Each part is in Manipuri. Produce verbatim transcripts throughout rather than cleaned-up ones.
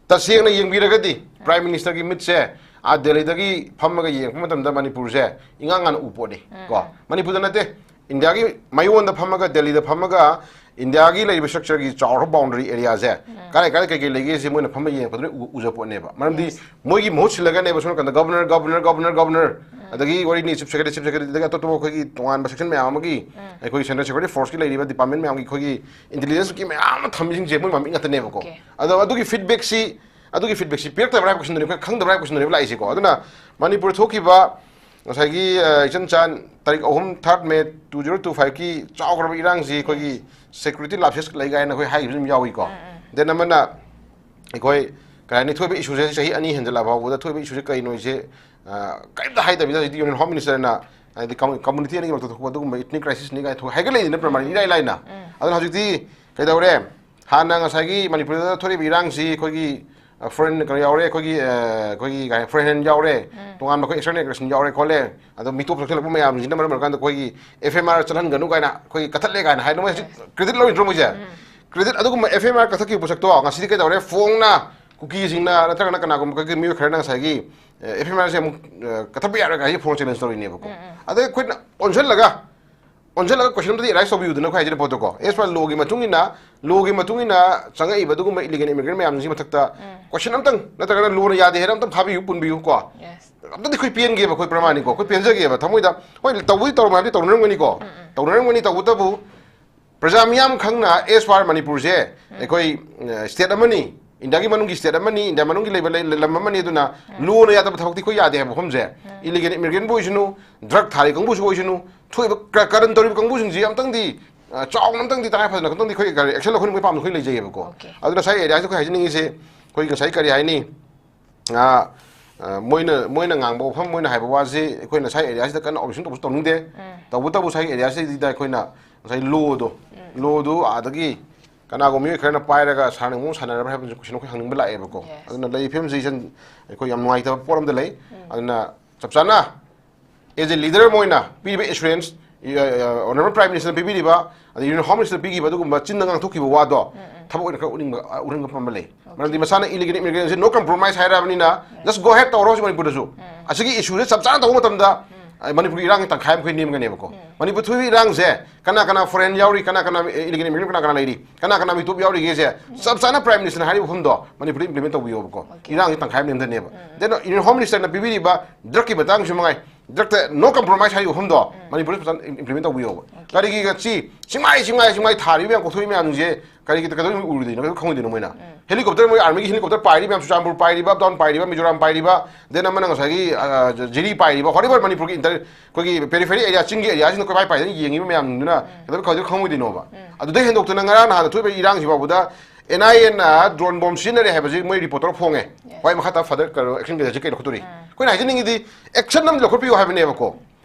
ꯇꯁꯦꯡꯅ ꯌꯦꯡꯕꯤꯔꯒꯗꯤ ꯄ꯭ꯔꯥꯏꯝ ꯃꯤꯅꯤꯁꯇꯔꯒꯤ ꯃꯤꯠꯁꯦ ꯑꯥ ꯗꯦꯜꯂꯤꯗꯒꯤ ꯐꯝꯃꯒ ꯌꯦꯡꯕ ꯃꯇꯝꯗ ꯃꯅꯤꯄꯨꯔꯁꯦ ꯏꯉꯥꯡ ꯉꯥꯟꯅ ꯎ ꯄꯣꯠꯅꯤ ꯀꯣ꯫ ꯃꯅꯤꯄꯨꯔꯗ ꯅꯠꯇꯦ, ꯏꯟꯗꯤꯌꯥꯒꯤ ꯃꯌꯣꯟꯗ ꯐꯝꯃꯒ, ꯗꯦꯜꯂꯤꯗ ꯐꯝꯃꯒ ꯏꯟꯗꯤꯌꯥꯒꯤ ꯂꯩꯔꯤꯕ ꯁ꯭ꯇ꯭ꯔꯛꯆꯔꯒꯤ ꯆꯥꯎꯔꯕ ꯕꯥꯎꯟꯗꯔꯤ ꯑꯦꯔꯤꯌꯥꯁꯦ ꯀꯥꯏ ꯀꯥꯏ ꯀꯩꯀꯩ ꯂꯩꯒꯦꯁꯦ ꯃꯣꯏꯅ ꯐꯝꯃ ꯌꯦꯡꯉꯛꯄꯗꯨꯅ ꯎ- ꯎꯖ ꯄꯣꯠꯅꯦꯕ꯫ ꯃꯔꯝꯗꯤ ꯃꯣꯏꯒꯤ ꯃꯍꯨꯠ ꯁꯤꯜꯂꯒꯅꯦꯕ ꯁꯣꯝ ꯅꯥꯀꯟꯗ ꯒꯕꯔꯅꯔ, ꯒꯕꯔꯅꯔ, ꯒꯕꯔꯅꯔ, ꯒꯕꯔꯅꯔ, ꯑꯗꯒꯤ ꯋꯥꯔꯤꯅꯤ ꯆꯤꯐ ꯁꯦꯀ꯭ꯔꯦꯇꯔꯤ, ꯆꯤꯐ ꯁꯦꯀ꯭ꯔꯦꯇꯔꯤꯗꯒꯤ ꯑꯇꯣꯞ ꯑꯇꯣꯞꯄ ꯑꯩꯈꯣꯏꯒꯤ ꯇꯣꯉꯥꯟꯕ ꯁꯦꯛꯁꯟ ꯃꯌꯥꯝ ꯑꯃꯒꯤ ꯑꯩꯈꯣꯏꯒꯤ ꯁꯦꯟꯇ꯭ꯔꯦꯜ ꯁꯦꯀ꯭ꯌꯨꯔꯤꯇꯤ ꯐꯣꯔꯁꯀꯤ ꯂꯩꯔꯤꯕ ꯗꯤꯄꯥꯔꯠꯃꯦꯟ ꯃꯌꯥꯝꯒꯤ ꯑꯩꯈꯣꯏꯒꯤ ꯏꯟꯇꯦꯂꯤꯖꯦꯟꯁꯀꯤ ꯃꯌꯥꯝ ꯑꯃ ꯊꯝꯃꯤꯁꯤꯡꯁꯦ ꯃꯣꯏ ꯃꯃꯤꯡ ꯉꯥꯛꯇꯅꯦꯕꯀꯣ꯫ ꯑꯗꯣ ꯑꯗꯨꯒꯤ ꯐꯤꯗꯕꯦꯛꯁꯤ ꯑꯗꯨꯒꯤ ꯐꯤꯗꯕꯦꯛꯁꯤ ꯄꯤꯔꯛꯇꯕ꯭ꯔꯥ ꯍꯥꯏꯕ ꯀꯣꯏꯁꯟꯗꯨꯅꯤ ꯑꯩꯈꯣꯏ ꯈꯪꯗꯕ꯭ꯔꯥ ꯍꯥꯏꯕ ꯀꯣꯏꯁꯟꯗꯨꯅꯦꯕ ꯂꯥꯛꯏꯁꯦꯀꯣ꯫ ꯑꯗꯨꯅ ꯃꯅꯤꯄꯨꯔ ꯊꯣꯛꯈꯤꯕ ꯉꯁꯥꯏꯒꯤ, ꯑ, ꯏꯆꯟ ꯆꯥꯟ ꯇꯥꯔꯤꯛ ꯑꯍꯨꯝ, ꯊꯥꯔꯠ ꯃꯦ ꯇꯨ ꯖꯤꯔꯣ ꯇꯨ ꯐꯥꯏꯚꯀꯤ ꯆꯥꯎꯈ꯭ꯔꯕ ꯏꯔꯥꯡꯁꯤ ꯑꯩꯈꯣꯏꯒꯤ ꯁꯦꯀ꯭ꯌꯨꯔꯤꯇꯤ ꯂꯥꯞꯁꯦꯁ ꯂꯩ ꯀꯥꯏꯅ ꯑꯩꯈꯣꯏ ꯍꯥꯏꯈꯤꯕꯁꯨ ꯑꯗꯨꯝ ꯌꯥꯎꯏꯀꯣ꯫ ꯗꯦꯟ ꯑꯃꯅ ꯑꯩꯈꯣꯏ ꯀꯩ ꯍꯥꯏꯅꯤ, ꯊꯣꯛꯏꯕ ꯏꯁꯨꯁꯦ ꯆꯍꯤ ꯑꯅꯤ ꯍꯦꯟꯖꯜꯂꯛꯑ ꯐꯥꯎꯕꯗ ꯊꯣꯛꯏꯕ ꯏꯁꯨꯁꯦ ꯀꯩꯅꯣꯁꯦ, ꯑ, ꯀꯔꯤꯝꯇ ꯍꯥꯏꯗꯕꯤꯗ ꯍꯧꯖꯤꯛꯇꯤ ꯌꯨꯅꯤꯌꯟ ꯍꯣꯝ ꯃꯤꯅꯤꯁꯇꯔꯅ ꯍꯥꯏꯗꯤ ꯀꯝ-, ꯀꯝꯃꯨꯅꯤꯇꯤ ꯑꯅꯤꯒꯤ ꯃꯔꯛꯇ ꯊꯣꯛꯄ ꯑꯗꯨꯒꯨꯝꯕ ꯏꯊꯅꯤꯛ ꯀ꯭ꯔꯥꯏꯁꯤꯁꯅꯤ ꯀꯥꯏꯅ ꯊꯣꯛ-, ꯍꯥꯏꯒꯠꯂꯛꯏꯗꯅ ꯄ꯭ꯔꯃꯥꯟ ꯏꯔꯥꯏ ꯂꯥꯏꯅ꯫ ꯑꯗꯨꯅ ꯍꯧꯖꯤꯛꯇꯤ ꯀꯩꯗꯧꯔꯦ? ꯍꯥꯟꯅ ꯉꯁꯥꯏꯒꯤ ꯃꯅꯤꯄꯨꯔꯗ ꯊꯣꯛꯏꯕ ꯏꯔꯥꯡꯁꯤ ꯑꯩꯈꯣꯏꯒꯤ, ꯑ, ꯐꯣꯔꯦꯟ ꯀꯩꯅꯣ ꯌꯥꯎꯔꯦ, ꯑꯩꯈꯣꯏꯒꯤ, ꯑ, ꯑꯩꯈꯣꯏꯒꯤ ꯀꯩ ꯍꯥꯏ, ꯐꯣꯔꯦꯟ ꯌꯥꯎꯔꯦ, ꯇꯣꯉꯥꯟꯕ ꯑꯩꯈꯣꯏ ꯑꯦꯛꯁꯇꯔꯅꯦꯜ ꯑꯦꯒ꯭ꯔꯦꯁꯟ ꯌꯥꯎꯔꯦ ꯈꯣꯠꯂꯦ, ꯑꯗꯣ ꯃꯤꯇꯣꯞ ꯊꯣꯛꯆꯜꯂꯛꯄ ꯃꯌꯥꯝꯁꯤꯅ ꯃꯔꯝ ꯑꯣꯏꯔꯀꯥꯟꯗ ꯑꯩꯈꯣꯏꯒꯤ ꯑꯦꯐ ꯑꯦꯝ ꯑꯥꯔ ꯆꯠꯍꯟꯒꯅꯨ ꯀꯥꯏꯅ ꯑꯩꯈꯣꯏꯒꯤ ꯀꯛꯊꯠꯂꯦ ꯀꯥꯏꯅ ꯍꯥꯏ, ꯃꯣꯏ ꯍꯧꯖꯤꯛ ꯀ꯭ꯔꯦꯗꯤꯠ ꯂꯧꯔꯤꯗ꯭ꯔꯣ ꯃꯣꯏꯁꯦ? ꯀ꯭ꯔꯦꯗꯤꯠ ꯑꯗꯨꯒꯨꯝꯕ ꯑꯦꯐ ꯑꯦꯝ ꯑꯥꯔ ꯀꯛꯊꯠꯈꯤꯕ ꯄꯣꯠꯁꯛꯇꯣ ꯉꯁꯤꯗꯤ ꯀꯩꯗꯧꯔꯦ? ꯐꯣꯡꯅ ꯀꯨꯀꯤꯁꯤꯡꯅ ꯅꯠꯇ꯭ꯔꯒꯅ ꯀꯅꯥꯒꯨꯝꯕ ꯑꯩꯈꯣꯏꯒꯤ ꯃꯤꯑꯣꯏ ꯈꯔꯅ ꯉꯁꯥꯏꯒꯤ, ꯑꯦ, ꯑꯦꯐ ꯑꯦꯝ ꯑꯥꯔꯁꯦ ꯑꯃꯨꯛ, ꯑ, ꯀꯛꯊꯠꯄ ꯌꯥꯔꯣꯏ ꯀꯥꯏꯅ ꯐꯣꯡꯅ ꯆꯦꯂꯦꯟꯖ ꯇꯧꯔꯤꯅꯦꯕꯀꯣ꯫ ꯑꯗꯩ ꯑꯩꯈꯣꯏꯅ ꯑꯣꯟꯁꯤꯜꯂꯒ, ꯑꯣꯟꯁꯤꯜꯂꯒ ꯀꯣꯏꯁꯟ ꯑꯝꯇꯗꯤ ꯑꯦꯔꯥꯏꯁ ꯇꯧꯕꯤꯌꯨꯗꯅ ꯑꯩꯈꯣꯏ ꯍꯥꯏꯖꯔꯤꯕ ꯄꯣꯠꯇꯣꯀꯣ꯫ ꯑꯦꯁ ꯄꯔ ꯂꯣꯒꯤ ꯃꯇꯨꯡ ꯏꯟꯅ, ꯂꯣꯒꯤ ꯃꯇꯨꯡ ꯏꯟꯅ ꯆꯪꯉꯛꯏꯕ ꯑꯗꯨꯒꯨꯝꯕ ꯏꯂꯤꯒꯦꯜ ꯏꯃꯤꯒ꯭ꯔꯦꯟ ꯃꯌꯥꯝꯁꯤꯒꯤ ꯃꯊꯛꯇ ꯀꯣꯏꯁꯟ ꯑꯝꯇꯪ, ꯅꯠꯇ꯭ꯔꯒꯅ ꯂꯣꯅ ꯌꯥꯗꯦ ꯍꯥꯏꯅ ꯑꯝꯇꯪ ꯐꯥꯕꯤꯌꯨ, ꯄꯨꯟꯕꯤꯌꯨꯀꯣ꯫ ꯑꯝꯇꯗꯤ ꯑꯩꯈꯣꯏ ꯄꯦꯟꯒꯦꯕ, ꯑꯩꯈꯣꯏ ꯄ꯭ꯔꯃꯥꯅꯤꯀꯣ, ꯑꯩꯈꯣꯏ ꯄꯦꯟꯖꯒꯦꯕ ꯊꯃꯣꯏꯗ꯫ ꯍꯣꯏ, ꯇꯧꯕꯗꯤ ꯇꯧꯔꯝꯃꯦ ꯍꯥꯏꯕꯗꯤ ꯇꯧꯅꯔꯝꯒꯅꯤꯀꯣ꯫ ꯇꯧꯅꯔꯝꯒꯅꯤ, ꯇꯧꯕꯇꯕꯨ ꯄ꯭ꯔꯖꯥ ꯃꯤꯌꯥꯝ ꯈꯪꯅ ꯑꯦꯁ ꯄꯥꯔ ꯃꯅꯤꯄꯨꯔꯁꯦ ꯑꯩꯈꯣꯏ, ꯑ, ꯁ꯭ꯇꯦꯠ ꯑꯃꯅꯤ, ꯏꯟꯗꯤꯌꯥꯒꯤ ꯃꯅꯨꯡꯒꯤ ꯁ꯭ꯇꯦꯠ ꯑꯃꯅꯤ, ꯏꯟꯗꯤꯌꯥ ꯃꯅꯨꯡꯒꯤ ꯂꯩꯕ ꯂꯩ-, ꯂꯝ ꯑꯃꯅꯤ꯫ ꯑꯗꯨꯅ ꯂꯣꯅ ꯌꯥꯗꯕ ꯊꯕꯛꯇꯤ ꯑꯩꯈꯣꯏ ꯌꯥꯗꯦ ꯍꯥꯏꯕ ꯃꯐꯝꯁꯦ, ꯏꯂꯤꯒꯦꯜ ꯏꯃꯤꯒ꯭ꯔꯦꯟꯕꯨ ꯑꯣꯏꯁꯅꯨ, ꯗ꯭ꯔꯒ ꯊꯥꯔꯤ ꯀꯥꯡꯕꯨꯁꯨ ꯑꯣꯏꯁꯅꯨ, ꯊꯣꯛꯏꯕ ꯀ-, ꯀꯔꯟ ꯇꯧꯔꯤꯕ ꯀꯥꯡꯕꯨꯁꯤꯡꯁꯤ ꯑꯝꯇꯪꯗꯤ, ꯑ, ꯆꯥꯎꯅ ꯑꯝꯇꯪꯗꯤ ꯇꯉꯥꯏ ꯐꯗꯅ ꯑꯝꯇꯪꯗꯤ ꯑꯩꯈꯣꯏ ꯑꯦꯛꯁꯟ ꯂꯧꯍꯟꯅꯤꯡꯕꯒꯤ ꯄꯥꯝꯕ ꯑꯩꯈꯣꯏ ꯂꯩꯖꯩꯌꯦꯕꯀꯣ꯫ ꯑꯗꯨꯅ ꯉꯁꯥꯏ ꯑꯦꯔꯤꯌꯥꯁꯤꯗ ꯑꯩꯈꯣꯏ ꯍꯥꯏꯖꯅꯤꯡꯉꯤꯁꯦ, ꯑꯩꯈꯣꯏ ꯉꯁꯥꯏ ꯀꯔꯤ ꯍꯥꯏꯅꯤ, ꯑ, ꯑ, ꯃꯣꯏꯅ, ꯃꯣꯏꯅ ꯉꯥꯡꯕ ꯋꯥꯐꯝ, ꯃꯣꯏꯅ ꯍꯥꯏꯕ ꯋꯥꯁꯤ ꯑꯩꯈꯣꯏꯅ ꯁ꯭ꯋꯥꯏ ꯑꯦꯔꯤꯌꯥꯁꯤꯗ ꯀꯟꯅ ꯑꯣꯄꯣꯖꯤꯁꯟ ꯇꯧꯕꯁꯨ ꯇꯧꯅꯤꯡꯗꯦ꯫ ꯇꯧꯕꯇꯕꯨ ꯁ꯭ꯋꯥꯏ ꯑꯦꯔꯤꯌꯥꯁꯤꯗ ꯑꯩꯈꯣꯏꯅ ꯉꯁꯥꯏ ꯂꯣꯗꯣ, ꯂꯣꯗꯨ ꯑꯥꯗꯒꯤ ꯀꯅꯥꯒꯨꯝꯕ ꯃꯤꯑꯣꯏ ꯈꯔꯅ ꯄꯥꯏꯔꯒ ꯁꯥꯔꯅ ꯃꯑꯣꯡ ꯁꯥꯟꯅꯔꯕ꯭ꯔꯥ ꯍꯥꯏꯕꯁꯤ ꯀꯣꯏꯁꯟ ꯑꯩꯈꯣꯏ ꯍꯪꯅꯤꯡꯕ ꯂꯥꯛꯑꯦꯕꯀꯣ꯫ ꯑꯗꯨꯅ ꯂꯩꯔꯤꯕ ꯐꯤꯕꯝꯁꯤ ꯏꯆꯟ, ꯑꯩꯈꯣꯏ ꯌꯥꯝ ꯅꯨꯡꯉꯥꯏꯇꯕ ꯄꯣꯠ ꯑꯃꯗ ꯂꯩ꯫ ꯑꯗꯨꯅ ꯆꯞ ꯆꯥꯅ ꯑꯦꯖ ꯑꯦ ꯂꯤꯗꯔ ꯑꯃ ꯑꯣꯏꯅ ꯄꯤꯔꯤꯕ ꯑꯦꯁꯨꯔꯦꯟꯁ ꯑ, ꯑ, Honourable Prime Minister ꯄꯤꯕꯤꯔꯤꯕ, ꯑꯗꯩ Union Home Minister ꯄꯤꯈꯤꯕ ꯑꯗꯨꯒꯨꯝꯕ ꯆꯤꯟꯗ ꯉꯥꯡꯊꯣꯛꯈꯤꯕ ꯋꯥꯗꯣ ꯎꯝ, ꯎꯝ꯫ ꯊꯕꯛ ꯑꯣꯏꯅ ꯈꯔ ꯎꯠꯅꯤꯡꯕ, ꯑ, ꯎꯠꯍꯟꯕ ꯄꯥꯝꯕ ꯂꯩ꯫ Okay. ꯃꯔꯝꯗꯤ ꯃꯁꯥꯅ illegal immigrant ꯁꯦ no compromise ꯍꯥꯏꯔꯕꯅꯤꯅ, ꯎꯝ꯫ Just go ahead ꯇꯧꯔꯣ ꯍꯧꯖꯤꯛ ꯃꯅꯤꯄꯨꯔꯗꯁꯨ꯫ ꯎꯝ꯫ ꯑꯁꯤꯒꯤ issue ꯁꯦ ꯆꯞ ꯆꯥꯅ ꯇꯧꯕ ꯃꯇꯝꯗ, ꯎꯝ꯫ ꯑ, ꯃꯅꯤꯄꯨꯔꯒꯤ ꯏꯔꯥꯡꯒꯤ ꯇꯪꯈꯥꯏ ꯑꯃ ꯑꯩꯈꯣꯏ ꯅꯦꯝꯒꯅꯦꯕꯀꯣ꯫ ꯎꯝ꯫ ꯃꯅꯤꯄꯨꯔ ꯊꯣꯛꯏꯕ ꯏꯔꯥꯡꯁꯦ ꯀꯅꯥ ꯀꯅꯥ foreign ꯌꯥꯎꯔꯤ, ꯀꯅꯥ ꯀꯅꯥ, ꯑ, illegal immigrant ꯀꯅꯥ ꯀꯅꯥ ꯂꯩꯔꯤ, ꯀꯅꯥ ꯀꯅꯥ ꯃꯤꯇꯣꯞ ꯌꯥꯎꯔꯤꯒꯦꯁꯦ ꯎꯝ꯫ ꯆꯞ ꯆꯥꯅ Prime Minister ꯅ ꯍꯥꯏꯔꯤꯕ ꯋꯥꯐꯝꯗꯣ ꯃꯅꯤꯄꯨꯔꯗ implement ꯇꯧꯕꯤꯌꯣꯕꯀꯣ꯫ Okay. ꯏꯔꯥꯡꯒꯤ ꯇꯪꯈꯥꯏ ꯑꯃ ꯅꯦꯝꯊꯅꯦꯕ꯫ ꯎꯝ꯫ Then Union Home Minister ꯅ ꯄꯤꯕꯤꯔꯤꯕ drug ꯀꯤ ꯃꯇꯥꯡꯁꯨ ꯃꯉꯥꯏ, drug ꯇ no compromise ꯍꯥꯏꯔꯤꯕ ꯋꯥꯐꯝꯗꯣ ꯎꯝ꯫ ꯃꯅꯤꯄꯨꯔꯗ ꯐꯖꯅ implement ꯇꯧꯕꯤꯌꯣꯕ꯫ Okay. ꯀꯔꯤꯒꯤ ꯉꯁꯤ ꯆꯤꯡꯃꯥꯏ, ꯆꯤꯡꯃꯥꯏ, ꯆꯤꯡꯃꯥꯏ ꯊꯥꯔꯤꯕ ꯃꯌꯥꯝ, ꯀꯣꯛꯊꯣꯛꯏ ꯃꯌꯥꯝꯁꯦ ꯀꯔꯤꯒꯤ, ꯀꯩꯗꯧꯕꯩ ꯎꯔꯨꯗꯣꯏꯅꯣ? ꯀꯩꯗꯧ ꯈꯪꯉꯣꯏꯗꯣꯏꯅꯣ ꯃꯣꯏꯅ? ꯎꯝ꯫ Helicopter, ꯃꯣꯏ army ꯒꯤ helicopter ꯄꯥꯏꯔꯤ ꯃꯌꯥꯝ, ꯆꯨꯔꯆꯥꯟꯄꯨꯔ ꯄꯥꯏꯔꯤꯕ, ꯑꯞ ꯗꯥꯎꯟ ꯄꯥꯏꯔꯤꯕ, ꯃꯤꯖꯣꯔꯥꯝ ꯄꯥꯏꯔꯤꯕ, then ꯑꯃꯅ ꯉꯁꯥꯏꯒꯤ, ꯑ, ꯖꯤꯔꯤ ꯄꯥꯏꯔꯤꯕ, whatever ꯃꯅꯤꯄꯨꯔꯒꯤ inter-, ꯑꯩꯈꯣꯏꯒꯤ periphery area, ꯆꯤꯡꯒꯤ area ꯁꯤꯡꯗ ꯀꯣꯏꯄꯥꯏ ꯄꯥꯏꯗꯅ ꯌꯦꯡꯉꯤꯕ ꯃꯌꯥꯝꯗꯨꯅ ꯎꯝ꯫ ꯀꯩꯗꯧꯕꯩ ꯈꯪꯉꯣꯏꯗꯣꯏꯅꯣꯕ? ꯎꯝ꯫ ꯑꯗꯨꯗꯩ ꯍꯦꯟꯗꯣꯛꯇꯅ ꯉꯔꯥꯡ ꯅꯍꯥꯟꯗ ꯊꯣꯛꯏꯕ ꯏꯔꯥꯡꯁꯤ ꯐꯥꯎꯕꯗ N I A ꯅ drone bomb ꯁꯤꯖꯤꯟꯅꯔꯦ ꯍꯥꯏꯕꯁꯤ ꯃꯣꯏ report ꯇꯧꯔ ꯐꯣꯡꯉꯦ꯫ Yes. ꯍꯣꯏ, ꯃꯈꯥ ꯇꯥ further ꯀꯩꯅꯣ action ꯀꯩꯗꯧꯁꯤ ꯀꯩ ꯂꯧꯈꯠꯇꯣꯔꯤ? ꯎꯝ꯫ ꯑꯩꯈꯣꯏꯅ ꯍꯥꯏꯖꯅꯤꯡꯉꯤꯗꯤ action ꯑꯃ ꯂꯧꯈꯠꯄꯤꯌꯨ ꯍꯥꯏꯕꯅꯦꯕꯀꯣ꯫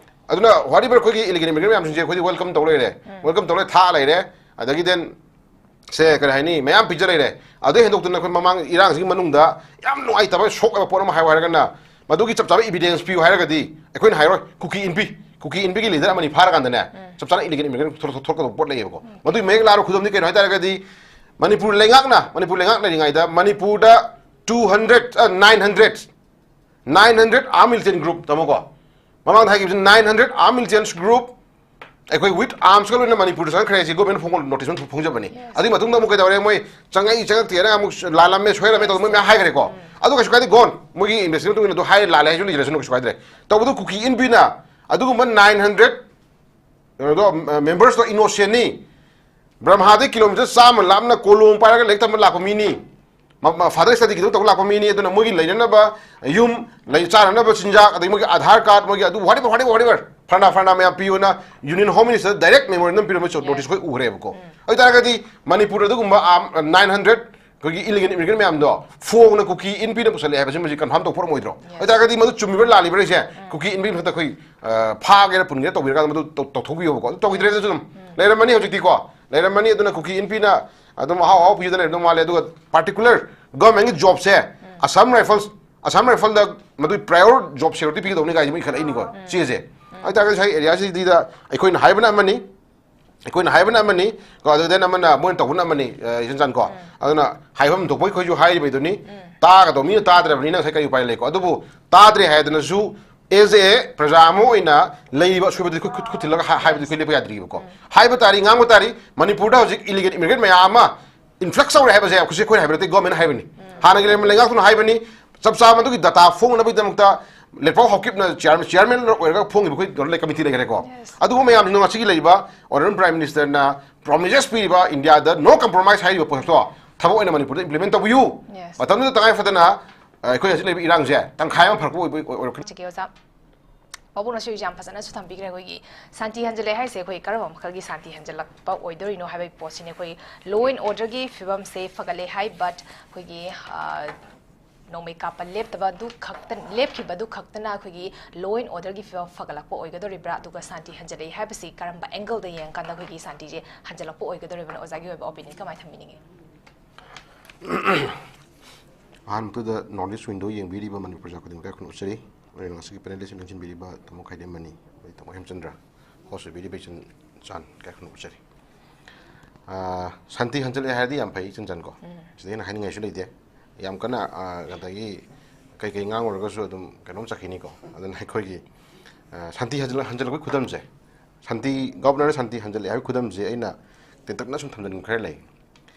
ꯑꯗꯨꯅ whatever ꯑꯩꯈꯣꯏꯒꯤ illegal immigrant ꯃꯌꯥꯝꯁꯤꯡꯁꯦ ꯑꯩꯈꯣꯏꯗꯤ welcome ꯇꯧ ꯂꯩꯔꯦ꯫ ꯎꯝ꯫ Welcome ꯇꯧ ꯂꯩꯔꯦ, ꯊꯥ ꯂꯩꯔꯦ꯫ ꯑꯗꯒꯤ then ꯁꯦ ꯀꯔꯤ ꯍꯥꯏꯅꯤ, ꯃꯌꯥꯝ ꯄꯤꯖ ꯂꯩꯔꯦ꯫ ꯑꯗꯩ ꯍꯦꯟꯗꯣꯛꯇꯅ ꯑꯩꯈꯣꯏ ꯃꯃꯥꯡ ꯏꯔꯥꯡꯁꯤꯒꯤ ꯃꯅꯨꯡꯗ ꯌꯥꯝ ꯅꯨꯡꯉꯥꯏꯇꯕ, ꯁꯣꯛ ꯑꯣꯏꯕ ꯄꯣꯠ ꯑꯃ ꯍꯥꯏꯌꯨ ꯍꯥꯏꯔꯒꯅ, ꯃꯗꯨꯒꯤ ꯆꯞ ꯆꯥꯕ evidence ꯄꯤꯌꯨ ꯍꯥꯏꯔꯒꯗꯤ ꯑꯩꯈꯣꯏꯅ ꯍꯥꯏꯔꯣꯏ, ꯀꯨꯀꯤ ꯏꯟꯄꯤ, ꯀꯨꯀꯤ ꯏꯟꯄꯤꯒꯤ leader ꯑꯃꯅꯤ ꯐꯥꯔꯀꯥꯟꯗꯅꯦ, ꯎꯝ꯫ ꯆꯞ ꯆꯥꯅ illegal immigrant ꯊꯣꯛ-, ꯊꯣꯛ-, ꯊꯣꯛꯀꯗꯧꯕ ꯄꯣꯠ ꯂꯩꯌꯦꯕꯀꯣ꯫ ꯎꯝ꯫ ꯃꯗꯨꯒꯤ ꯃꯌꯦꯛ ꯂꯥꯔꯕ ꯈꯨꯗꯝꯗꯤ ꯀꯩꯅꯣ ꯍꯥꯏꯇꯥꯔꯒꯗꯤ, ꯃꯅꯤꯄꯨꯔ ꯂꯩꯉꯥꯛꯅ, ꯃꯅꯤꯄꯨꯔ ꯂꯩꯉꯥꯛ ꯂꯩꯔꯤꯉꯩꯗ ꯃꯅꯤꯄꯨꯔꯗ two hundred, ꯑ, nine hundred, nine hundred armed militant group, ꯇꯥꯃꯣꯀꯣ? ꯃꯃꯥꯡꯗ ꯍꯥꯏꯈꯤꯕꯁꯤ nine hundred armed militant group, ꯑꯩꯈꯣꯏ with arms ꯀ ꯂꯣꯏꯅ ꯃꯅꯤꯄꯨꯔꯗ ꯆꯪꯈ꯭ꯔꯦ, ꯁꯤ government ꯐꯣꯡ-, notice ꯑꯃ ꯐꯣꯡꯖꯕꯅꯤ꯫ Yes. ꯑꯗꯨꯒꯤ ꯃꯇꯨꯡꯗ ꯑꯃꯨꯛ ꯀꯩꯗꯧꯔꯦ? ꯃꯣꯏ ꯆꯪꯉꯛꯏ ꯆꯪꯉꯛꯇꯦꯅ ꯑꯃꯨꯛ ꯂꯥꯜꯂꯝꯃꯦ, ꯁꯣꯏꯔꯝꯃꯦ ꯇꯧꯗꯅ ꯃꯣꯏ ꯃꯌꯥꯝ ꯍꯥꯏꯈ꯭ꯔꯦꯀꯣ꯫ ꯎꯝ꯫ ꯑꯗꯨ ꯀꯩꯁꯨ ꯀꯥꯏꯗꯦ, gone꯫ ꯃꯣꯏꯒꯤ investigation ꯃꯇꯨꯡ ꯏꯟꯅ ꯑꯗꯨ ꯍꯥꯏ, ꯂꯥꯜꯂꯦ ꯍꯥꯏꯁꯨ ꯂꯩꯖꯔꯁꯅꯨ, ꯀꯩꯁꯨ ꯀꯥꯏꯗ꯭ꯔꯦ꯫ ꯇꯧꯕꯗꯨ ꯀꯨꯀꯤ ꯏꯟꯄꯤꯅ ꯑꯗꯨꯒꯨꯝꯕ nine hundred ꯀꯩꯅꯣꯗꯣ, ꯑ, members ꯇꯣ innocent ꯅꯤ꯫ ꯕ꯭ꯔꯍꯃꯥꯗꯩ kilometre ꯆꯥꯝꯃ ꯂꯥꯞꯅ ꯀꯣꯂꯣꯝ ꯄꯥꯏꯔꯒ ꯂꯥꯏꯔꯤꯛ ꯇꯝꯕ ꯂꯥꯛꯄ ꯃꯤꯅꯤ꯫ ꯃ-, ꯃ-, further study ꯈꯤꯇꯪ ꯇꯧꯕ ꯂꯥꯛꯄ ꯃꯤꯅꯤ꯫ ꯑꯗꯨꯅ ꯃꯣꯏꯒꯤ ꯂꯩꯅꯅꯕ ꯌꯨꯝ, ꯂꯩ-, ꯆꯥꯅꯅꯕ ꯆꯤꯟꯖꯥꯛ, ꯑꯗꯒꯤ ꯃꯣꯏꯒꯤ Aadhaar card, ꯃꯣꯏꯒꯤ ꯑꯗꯨ whatever, whatever, whatever, ꯐꯔꯅꯥ ꯐꯔꯅꯥ ꯃꯌꯥꯝ ꯄꯤꯌꯣꯅ Union Home Minister direct memorandum ꯄꯤꯔꯝꯕ ꯆꯣ-, Yes. notice ꯑꯩꯈꯣꯏ ꯎꯈ꯭ꯔꯦꯕꯀꯣ꯫ ꯎꯝ꯫ ꯑꯗꯨ ꯑꯣꯏꯇꯥꯔꯒꯗꯤ ꯃꯅꯤꯄꯨꯔꯗ ꯑꯗꯨꯒꯨꯝꯕ, ꯑꯥꯝ, nine hundred ꯑꯩꯈꯣꯏꯒꯤ illegal immigrant ꯃꯌꯥꯝꯗꯣ ꯐꯣꯡꯅ ꯀꯨꯀꯤ ꯏꯟꯄꯤꯅ ꯄꯨꯁꯜꯂꯛꯑꯦ ꯍꯥꯏꯕꯁꯤ ꯃꯁꯤ confirm ꯇꯧꯕ ꯄꯣꯠ ꯑꯃ ꯑꯣꯏꯗ꯭ꯔꯣ? Yes. ꯑꯗꯨ ꯑꯣꯏꯇꯥꯔꯒꯗꯤ ꯃꯗꯨ ꯆꯨꯝꯃꯤꯕ꯭ꯔꯥ ꯂꯥꯜꯂꯤꯕ꯭ꯔꯥ ꯍꯥꯏꯁꯦ ꯎꯝ꯫ ꯀꯨꯀꯤ ꯏꯟꯄꯤ ꯃꯊꯛꯇ ꯑꯩꯈꯣꯏ, ꯑ, ꯐꯥꯒꯦꯔꯥ ꯄꯨꯟꯒꯦꯔꯥ ꯇꯧꯕꯤꯔꯀꯥꯟꯗ ꯃꯗꯨ ꯇꯧ-, ꯇꯧꯊꯣꯛꯄꯤꯌꯣꯕꯀꯣ꯫ ꯑꯗꯨ ꯇꯧꯈꯤꯗ꯭ꯔꯦꯗꯅ ꯑꯗꯨꯝ ꯎꯝ꯫ ꯂꯩꯔꯝꯃꯅꯤ ꯍꯧꯖꯤꯛꯇꯤꯀꯣ꯫ ꯂꯩꯔꯝꯃꯅꯤ꯫ ꯑꯗꯨꯅ ꯀꯨꯀꯤ ꯏꯟꯄꯤꯅ ꯑꯗꯨꯝ ꯑꯍꯥꯎ ꯑꯍꯥꯎ ꯄꯤꯖꯗꯅ ꯂꯩꯔꯝꯗꯧ ꯃꯥꯜꯂꯦ꯫ ꯑꯗꯨꯒ particular government ꯀꯤ job ꯁꯦ ꯎꯝ꯫ Assam Rifles, Assam Rifle ꯗ ꯃꯗꯨꯒꯤ prior job security ꯄꯤꯒꯗꯧꯅꯤ ꯀꯥꯏꯁꯦ ꯃꯣꯏ ꯏꯈꯠꯂꯛꯏꯅꯤꯀꯣ꯫ ꯎꯝ꯫ ꯁꯤꯁꯦ꯫ ꯎꯝ꯫ ꯍꯥꯏꯇꯥꯔꯒꯗꯤ ꯉꯁꯥꯏ ꯑꯦꯔꯤꯌꯥꯁꯤꯗ ꯑꯩꯈꯣꯏꯅ ꯍꯥꯏꯕꯅ ꯑꯃꯅꯤ, ꯑꯩꯈꯣꯏꯅ ꯍꯥꯏꯕꯅ ꯑꯃꯅꯤ ꯀꯣ, ꯑꯗꯨꯗ ꯑꯃꯅ ꯃꯣꯏꯅ ꯇꯧꯕꯅ ꯑꯃꯅꯤ, ꯑ, ꯏꯆꯟ ꯆꯟ ꯀꯣ꯫ ꯑꯗꯨꯅ ꯍꯥꯏꯐꯝ ꯊꯣꯛꯄ ꯑꯩꯈꯣꯏꯁꯨ ꯍꯥꯏꯔꯤꯕꯗꯨꯅꯤ, ꯇꯥꯒꯗꯧꯕ ꯃꯤꯅ ꯇꯥꯗ꯭ꯔꯕꯅꯤꯅ ꯉꯁꯥꯏ ꯀꯔꯤ ꯎꯄꯥꯏ ꯂꯩꯀꯣ꯫ ꯑꯗꯨꯕꯨ ꯇꯥꯗ꯭ꯔꯦ ꯍꯥꯏꯗꯅꯁꯨ as a ꯄ꯭ꯔꯖꯥ ꯑꯃ ꯑꯣꯏꯅ ꯂꯩꯔꯤꯕ ꯑꯁꯣꯏꯕꯗꯨ ꯈꯨꯠ, ꯈꯨꯠ, ꯈꯨꯠ ꯊꯤꯜꯂꯒ ꯍꯥ-, ꯍꯥꯏꯕꯗꯤ ꯑꯩꯈꯣꯏ ꯂꯦꯞꯄ ꯌꯥꯗ꯭ꯔꯤꯕꯀꯣ꯫ ꯍꯥꯏꯕ ꯇꯥꯔꯤ, ꯉꯥꯡꯕ ꯇꯥꯔꯤ꯫ ꯃꯅꯤꯄꯨꯔꯗ ꯍꯧꯖꯤꯛ ꯏꯂꯤꯒꯦꯜ ꯏꯃꯤꯒ꯭ꯔꯦꯟ ꯃꯌꯥꯝ ꯑꯃ ꯏꯟꯐ꯭ꯂꯛꯁ ꯇꯧꯔꯦ ꯍꯥꯏꯕꯁꯦ ꯑꯩꯈꯣꯏꯁꯦ, ꯑꯩꯈꯣꯏꯅ ꯍꯥꯏꯕ ꯅꯠꯇꯦ, ꯒꯣꯔꯃꯦꯟꯅ ꯍꯥꯏꯕꯅꯤ꯫ ꯍꯥꯟꯅꯒꯤ ꯂꯩꯔꯝꯕ ꯂꯩꯉꯥꯛꯇꯨꯅ ꯍꯥꯏꯕꯅꯤ꯫ ꯆꯞ ꯆꯥꯕ ꯑꯗꯨꯒꯤ ꯗꯇꯥ ꯐꯣꯡꯅꯕꯒꯤꯗꯃꯛꯇ ꯂꯦꯞꯐꯥꯎ ꯍꯥꯎꯀꯤꯞꯅ ꯆꯤꯌꯥꯔ-, ꯆꯤꯌꯥꯔꯃꯦꯟ ꯑꯣꯏꯔꯒ ꯐꯣꯡꯉꯤꯕ ꯑꯩꯈꯣꯏ ꯀꯩꯅꯣ ꯂꯩ, ꯀꯃꯤꯇꯤ ꯂꯩꯈ꯭ꯔꯦꯀꯣ꯫ Yes. ꯑꯗꯨꯒꯨꯝꯕ ꯃꯌꯥꯝꯁꯤꯡꯗꯣ ꯉꯁꯤꯒꯤ ꯂꯩꯔꯤꯕ ꯑꯣꯅꯔꯦꯕꯜ ꯄ꯭ꯔꯥꯏꯝ ꯃꯤꯅꯤꯁꯇꯔꯅ ꯄ꯭ꯔꯣꯃꯤꯁꯦꯁ ꯄꯤꯔꯤꯕ ꯏꯟꯗꯤꯌꯥꯗ ꯅꯣ ꯀꯝꯄ꯭ꯔꯣꯃꯥꯏꯁ ꯍꯥꯏꯔꯤꯕ ꯄꯣꯠꯇꯣ ꯊꯕꯛ ꯑꯣꯏꯅ ꯃꯅꯤꯄꯨꯔꯗ ꯏꯝꯄ꯭ꯂꯤꯃꯦꯟ ꯇꯧꯕꯤꯌꯨ꯫ Yes. ꯃꯇꯝꯗꯨꯗ ꯇꯉꯥꯏ ꯐꯗꯅ, ꯑ, ꯑꯩꯈꯣꯏ ꯍꯧꯖꯤꯛ ꯂꯩꯔꯤꯕ ꯏꯔꯥꯡꯁꯦ ꯇꯪꯈꯥꯏ ꯑꯃ ꯐꯔꯛꯄ ꯑꯣꯏꯕ ꯑꯣꯏ-, ꯑꯣꯏꯔꯛꯀꯅꯤ꯫ ꯆꯤꯀꯦ ꯑꯣꯖꯥ꯫ ꯄꯥꯕꯨꯡꯅꯁꯨ ꯌꯥꯝ ꯐꯖꯅꯁꯨ ꯊꯝꯕꯤꯈ꯭ꯔꯦ꯫ ꯑꯩꯈꯣꯏꯒꯤ ꯁꯥꯟꯇꯤ ꯍꯟꯖꯤꯜꯂꯦ ꯍꯥꯏꯁꯦ ꯑꯩꯈꯣꯏ ꯀꯔꯝꯕ ꯃꯈꯜꯒꯤ ꯁꯥꯟꯇꯤ ꯍꯟꯖꯤꯜꯂꯛꯄ ꯑꯣꯏꯗꯣꯔꯤꯅꯣ ꯍꯥꯏꯕꯒꯤ ꯄꯣꯠꯁꯤꯅꯦ꯫ ꯑꯩꯈꯣꯏ law and orderꯒꯤ ꯐꯤꯕꯝꯁꯦ ꯐꯒꯠꯂꯦ ꯍꯥꯏ, but ꯑꯩꯈꯣꯏꯒꯤ, ꯑ, ꯅꯣꯡꯃꯩ ꯀꯥꯞꯄ ꯂꯦꯞꯇꯕ ꯑꯗꯨ ꯈꯛꯇ, ꯂꯦꯞꯈꯤꯕ ꯑꯗꯨ ꯈꯛꯇꯅ ꯑꯩꯈꯣꯏꯒꯤ law and orderꯒꯤ ꯐꯤꯕꯝ ꯐꯒꯠꯂꯛꯄ ꯑꯣꯏꯒꯗꯣꯔꯤꯕ꯭ꯔꯥ? ꯑꯗꯨꯒ ꯁꯥꯟꯇꯤ ꯍꯟꯖꯤꯜꯂꯛꯏ ꯍꯥꯏꯕꯁꯤ ꯀꯔꯝꯕ angle ꯗ ꯌꯦꯡꯉꯀꯥꯟꯗ ꯑꯩꯈꯣꯏꯒꯤ ꯁꯥꯟꯇꯤꯁꯦ ꯍꯟꯖꯤꯜꯂꯛꯄ ꯑꯣꯏꯒꯗꯣꯔꯤꯕꯅꯣ? ꯑꯣꯖꯥꯒꯤ ꯑꯣꯏꯕ opinion ꯀꯃꯥꯏꯅ ꯊꯝꯕꯤꯅꯤꯡꯉꯤ? ꯑꯍꯥꯟꯕꯗ North East Window ꯌꯦꯡꯕꯤꯔꯤꯕ ꯃꯅꯤꯄꯨꯔ ꯄ꯭ꯔꯖꯥ ꯈꯨꯗꯤꯡꯃꯛ ꯏꯀꯥꯏ ꯈꯨꯝꯅ ꯎꯠꯆꯔꯤ꯫ ꯑꯗꯨꯒ ꯉꯁꯤꯒꯤ panelꯗ ꯁꯔꯨꯛ ꯌꯥꯕꯤꯔꯤꯕ ꯇꯥꯃꯣ ꯈꯥꯏꯗꯦꯝ ꯃꯅꯤ, ꯑꯩꯈꯣꯏ ꯇꯥꯃꯣ ꯍꯦꯝꯆꯟꯗ꯭ꯔ, host ꯑꯣꯏꯕꯤꯔꯤꯕ ꯏꯆꯟ ꯆꯥꯟ, ꯏꯀꯥꯏ ꯈꯨꯝꯅ ꯎꯠꯆꯔꯤ꯫ ꯑꯥ, ꯁꯥꯟꯇꯤ ꯍꯟꯖꯤꯜꯂꯛꯑꯦ ꯍꯥꯏꯔꯗꯤ ꯌꯥꯝ ꯐꯩ, ꯏꯆꯟ ꯆꯥꯟ ꯀꯣ꯫ ꯎꯝ꯫ ꯁꯤꯗ ꯍꯦꯟꯅ ꯍꯥꯏꯅꯤꯡꯉꯥꯏꯁꯨ ꯂꯩꯇꯦ꯫ ꯌꯥꯝ ꯀꯟꯅ, ꯑꯥ, ꯑꯗꯒꯤ ꯀꯩꯀꯩ ꯉꯥꯡꯉꯨꯔꯒꯁꯨ ꯑꯗꯨꯝ ꯀꯩꯅꯣꯝ ꯆꯠꯈꯤꯅꯤꯀꯣ꯫ ꯑꯗꯨꯅ ꯑꯩꯈꯣꯏꯒꯤ, ꯑꯥ, ꯁꯥꯟꯇꯤ ꯍꯟꯖꯤꯜꯂꯛ-, ꯍꯟꯖꯤꯜꯂꯛꯄꯒꯤ ꯈꯨꯗꯝꯁꯦ, ꯁꯥꯟꯇꯤ, ꯒꯣꯕꯔꯅꯔ ꯁꯥꯟꯇꯤ ꯍꯟꯖꯤꯜꯂꯛꯑꯦ ꯍꯥꯏꯕꯒꯤ ꯈꯨꯗꯝꯁꯦ ꯑꯩꯅ ꯇꯦꯟꯇꯛꯅ ꯁꯨꯝ ꯊꯝꯖꯅꯤꯡꯕ ꯈꯔ ꯂꯩ꯫